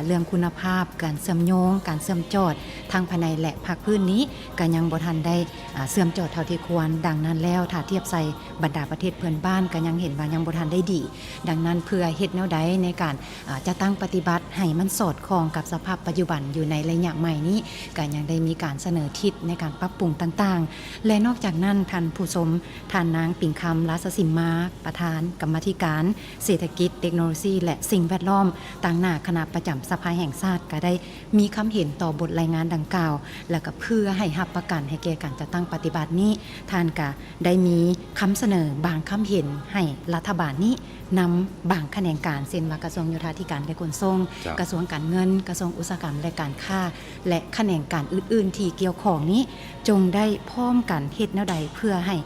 ເລື່ອງຄຸນນະພາບການເຊື່ອມໂຍງ, ການເຊື່ອມຈອດທັງພາຍໃນ ແລະ ພາກພື້ນນີ້ ກະຍັງບໍ່ທັນໄດ້ ອາ ເຊື່ອມຈອດເທົ່າທີ່ຄວນ. ດັ່ງນັ້ນແລ້ວ ຖ້າທຽບໃສ່ບັນດາປະເທດເພື່ອນບ້ານ ກະຍັງເຫັນວ່າຍັງບໍ່ທັນໄດ້ດີ. ດັ່ງນັ້ນ ເພື່ອເຮັດແນວໃດໃນການ ອາ ຈັດຕັ້ງປະຕິບັດໃຫ້ມັນສອດຄ່ອງກັບສະພາບປັດຈຸບັນຢູ່ໃນໄລຍະໃໝ່ນີ້ ກະຍັງໄດ້ມີການສະເໜີທິດໃນການປັບປຸງຕ່າງໆ. ແລະ ນອກຈາກນັ້ນ ທ່ານຜູ້ຊົມ, ທ່ານນາງ ປິງຄາ ອຳລາຊະສິມມາ ປະທານກຳມາທິການເສດຖະກິດ, ເຕັກໂນໂລຊີ ແລະ ສິ່ງແວດລ້ອມ ຕາງໜ້າຄະນະປະຈຳສະພາແຫ່ງຊາດ ກໍໄດ້ມີຄຳເຫັນຕໍ່ບົດລາຍງານດັ່ງກ່າວ ແລ້ວກໍເພື່ອໃຫ້ຮັບປະກັນໃຫ້ແກ່ການຈັດຕັ້ງປະຕິບັດນີ້ ທ່ານກໍໄດ້ມີຄຳສະເໜີບາງຄຳເຫັນໃຫ້ລັດຖະບານນີ້ນຳບາງຂະແໜງການ ເຊັ່ນວ່າກະຊວງໂຍທາທິການ ແລະ ຂົນສົ່ງ, ເຈົ້າ ກະຊວງການເງິນ, ກະຊວງອຸດສາຫະກຳ ແລະ ການຄ້າ ແລະ ຂະແໜງການອື່ນໆທີ່ກ່ຽວຂ້ອງນີ້ ຈົ່ງໄດ້ພ້ອມກັນເຮັດແນວໃດເພື່ອໃຫ້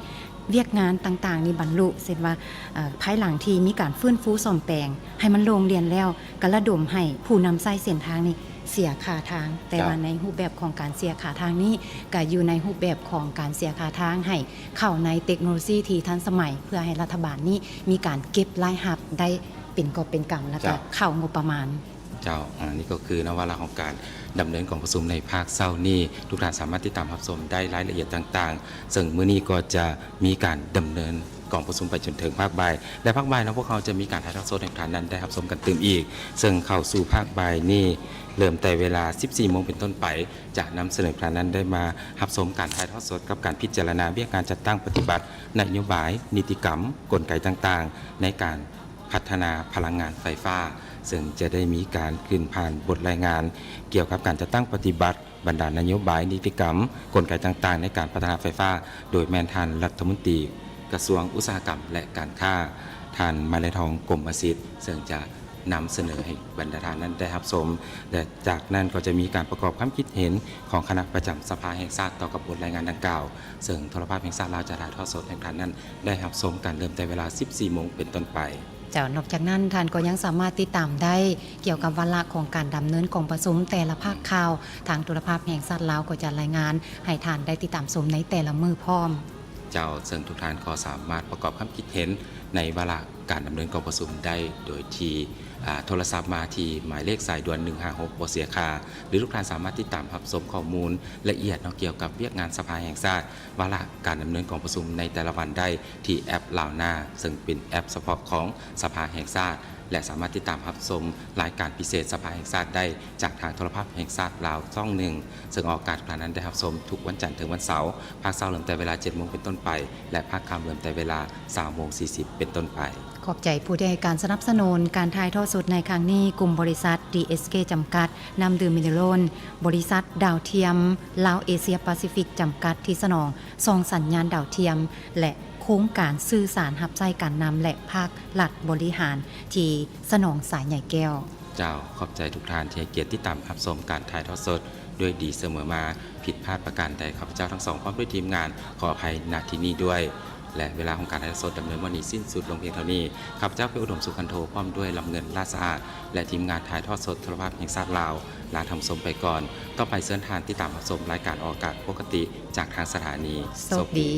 ວຽກງານຕ່າງໆນີ້ບັນລຸ ເຊັ່ນວ່າ ເອີ ພາຍຫຼັງທີ່ມີການຟື້ນຟູສ້ອມແປງໃຫ້ມັນໂລ່ງລຽນແລ້ວ ກະລະດົມໃຫ້ຜູ້ນຳໃຊ້ເສັ້ນທາງນີ້ເສຍຄ່າທາງ ແຕ່ວ່າ ເຈົ້າ ໃນຮູບແບບຂອງການເສຍຄ່າທາງນີ້ ກະຢູ່ໃນຮູບແບບຂອງການເສຍຄ່າທາງໃຫ້ເຂົ້າໃນເຕັກໂນໂລຊີທີ່ທັນສະໄໝ ເພື່ອໃຫ້ລັດຖະບານນີ້ມີການເກັບລາຍຮັບໄດ້ເປັນກອບເປັນກຳ ແລ້ວກະ ເຈົ້າ ເຂົ້າງົບປະມານ. ເຈົ້າ ອັນນີ້ກໍຄືນະວາລະຂອງການດຳເນີນກອງປະຊຸມໃນພາກເຊົ້ານີ້ ທຸກທ່ານສາມາດຕິດຕາມຮັບຊົມໄດ້ລາຍລະອຽດຕ່າງໆ ເຊິ່ງມື້ນີ້ກໍຈະມີການດຳເນີນກອງປະຊຸມໄປຈົນເຖິງພາກບ່າຍ ແລະ ພາກບ່າຍເນາະ ພວກເຮົາຈະມີການຖ່າຍທອດສົດໃຫ້ທ່ານນັ້ນໄດ້ຮັບຊົມກັນຕື່ມອີກ ເຊິ່ງເຂົ້າສູ່ພາກບ່າຍນີ້ ເລີ່ມແຕ່ເວລາສິບສີ່ໂມງເປັນຕົ້ນໄປ ຈະນຳສະເໜີໃຫ້ທ່ານນັ້ນໄດ້ມາຮັບຊົມການຖ່າຍທອດສົດກັບການພິຈາລະນາວຽກງານຈັດຕັ້ງປະຕິບັດນະໂຍບາຍ, ນິຕິກຳ, ກົນໄກຕ່າງໆ ໃນການ ພັດທະນາພະລັງງານໄຟຟ້າ ເຊິ່ງຈະໄດ້ມີການຂຶ້ນຜ່ານບົດລາຍງານກ່ຽວກັບການຈັດຕັ້ງປະຕິບັດບັນດານະໂຍບາຍ, ນິຕິກຳ, ກົນໄກຕ່າງໆ ໃນການພັດທະນາໄຟຟ້າ ໂດຍແມ່ນທ່ານລັດຖະມົນຕີກະຊວງອຸດສາຫະກຳ ແລະ ການຄ້າ ທ່ານ ມາແລທອງ ກົມມະສິດ ເຊິ່ງຈະນຳສະເໜີໃຫ້ບັນດາທ່ານນັ້ນໄດ້ຮັບຊົມ ແລະ ຈາກນັ້ນກໍຈະມີການປະກອບຄຳຄິດເຫັນຂອງຄະນະປະຈຳສະພາແຫ່ງຊາດຕໍ່ກັບບົດລາຍງານດັ່ງກ່າວ ເຊິ່ງໂທລະພາບແຫ່ງຊາດລາວຈະຖ່າຍທອດສົດໃຫ້ທ່ານນັ້ນ ໄດ້ຮັບຊົມກັນເລີ່ມແຕ່ເວລາສິບສີ່ໂມງເປັນຕົ້ນໄປ. ເຈົ້າ ນອກຈາກນັ້ນ ທ່ານກໍຍັງສາມາດຕິດຕາມໄດ້ກ່ຽວກັບວາລະຂອງການດຳເນີນກອງປະຊຸມແຕ່ລະພາກ ອືມ ຂ່າວ ທາງໂທລະພາບແຫ່ງຊາດລາວກໍຈະລາຍງານໃຫ້ທ່ານໄດ້ຕິດຕາມຊົມໃນແຕ່ລະມື້ພ້ອມ. ເຈົ້າ ເຊິ່ງທຸກທ່ານກໍສາມາດປະກອບຄຳຄິດເຫັນໃນວາລະການດຳເນີນກອງປະຊຸມໄດ້ ໂດຍທີ່ ອາ ໂທລະສັບມາທີ່ໝາຍເລກສາຍດ່ວນໜຶ່ງຫ້າຫົກ ບໍ່ເສຍຄ່າ ຫຼື ທຸກທ່ານສາມາດຕິດຕາມຮັບຊົມຂໍ້ມູນລະອຽດເນາະ ກ່ຽວກັບວຽກງານສະພາແຫ່ງຊາດ ວາລະການດຳເນີນກອງປະຊຸມໃນແຕ່ລະວັນໄດ້ທີ່ແອັບລາວນາ ເຊິ່ງເປັນແອັບສະເພາະຂອງສະພາແຫ່ງຊາດ ແລະ ສາມາດຕິດຕາມຮັບຊົມລາຍການພິເສດສະພາແຫ່ງຊາດໄດ້ຈາກທາງໂທລະພາບແຫ່ງຊາດລາວຊ່ອງໜຶ່ງ ເຊິ່ງອອກອາກາດໃຫ້ທ່ານນັ້ນໄດ້ຮັບຊົມທຸກວັນຈັນເຖິງວັນເສົາ ພາກເຊົ້າເລີ່ມແຕ່ເວລາເຈັດໂມງເປັນຕົ້ນໄປ ແລະ ພາກຄ່ຳເລີ່ມແຕ່ເວລາຊາວໂມງສີ່ສິບເປັນຕົ້ນໄປ. ຂອບໃຈຜູ້ທີ່ໃຫ້ການສະໜັບສະໜູນການຖ່າຍທອດສົດໃນຄັ້ງນີ້ ກຸ່ມບໍລິສັດ ດີເອສເຄ ຈຳກັດ, ນ້ຳດື່ມມິເນຣອນ, ບໍລິສັດດາວທຽມລາວເອເຊຍປາຊີຟິກ ຈຳກັດ ທີ່ສະໜອງຊ່ອງສັນຍານດາວທຽມ ແລະ ໂຄງການສື່ສານຮັບໃຊ້ການນຳ ແລະ ພາກລັດບໍລິຫານທີ່ສະໜອງສາຍໃຍແກ້ວ. ເຈົ້າ ຂອບໃຈທຸກທ່ານທີ່ໃຫ້ກຽດຕິດຕາມຮັບຊົມການຖ່າຍທອດສົດດ້ວຍດີສະເໝີມາ. ຜິດພາດປະການໃດ ຂ້າພະເຈົ້າທັງສອງພ້ອມດ້ວຍທີມງານຂໍອະໄພນະທີ່ນີ້ດ້ວຍ ແລະ ເວລາຂອງການຖ່າຍທອດສົດດຳເນີນວັນນີ້ສິ້ນສຸດລົງພຽງເທົ່ານີ້. ຂ້າພະເຈົ້າ ເພັດອຸດົມ ສຸຂັນໂທ ພ້ອມດ້ວຍ ລຳເງິນ ລາດສະອາດ ແລະ ທີມງານຖ່າຍທອດສົດໂທລະພາບແຫ່ງຊາດລາວ ລາທ່ານຜູ້ຊົມໄປກ່ອນ. ຕໍ່ໄປເຊີນທ່ານຕິດຕາມຮັບຊົມລາຍການອອກອາກາດປົກກະຕິຈາກທາງສະຖານີ. ໂຊກດີ.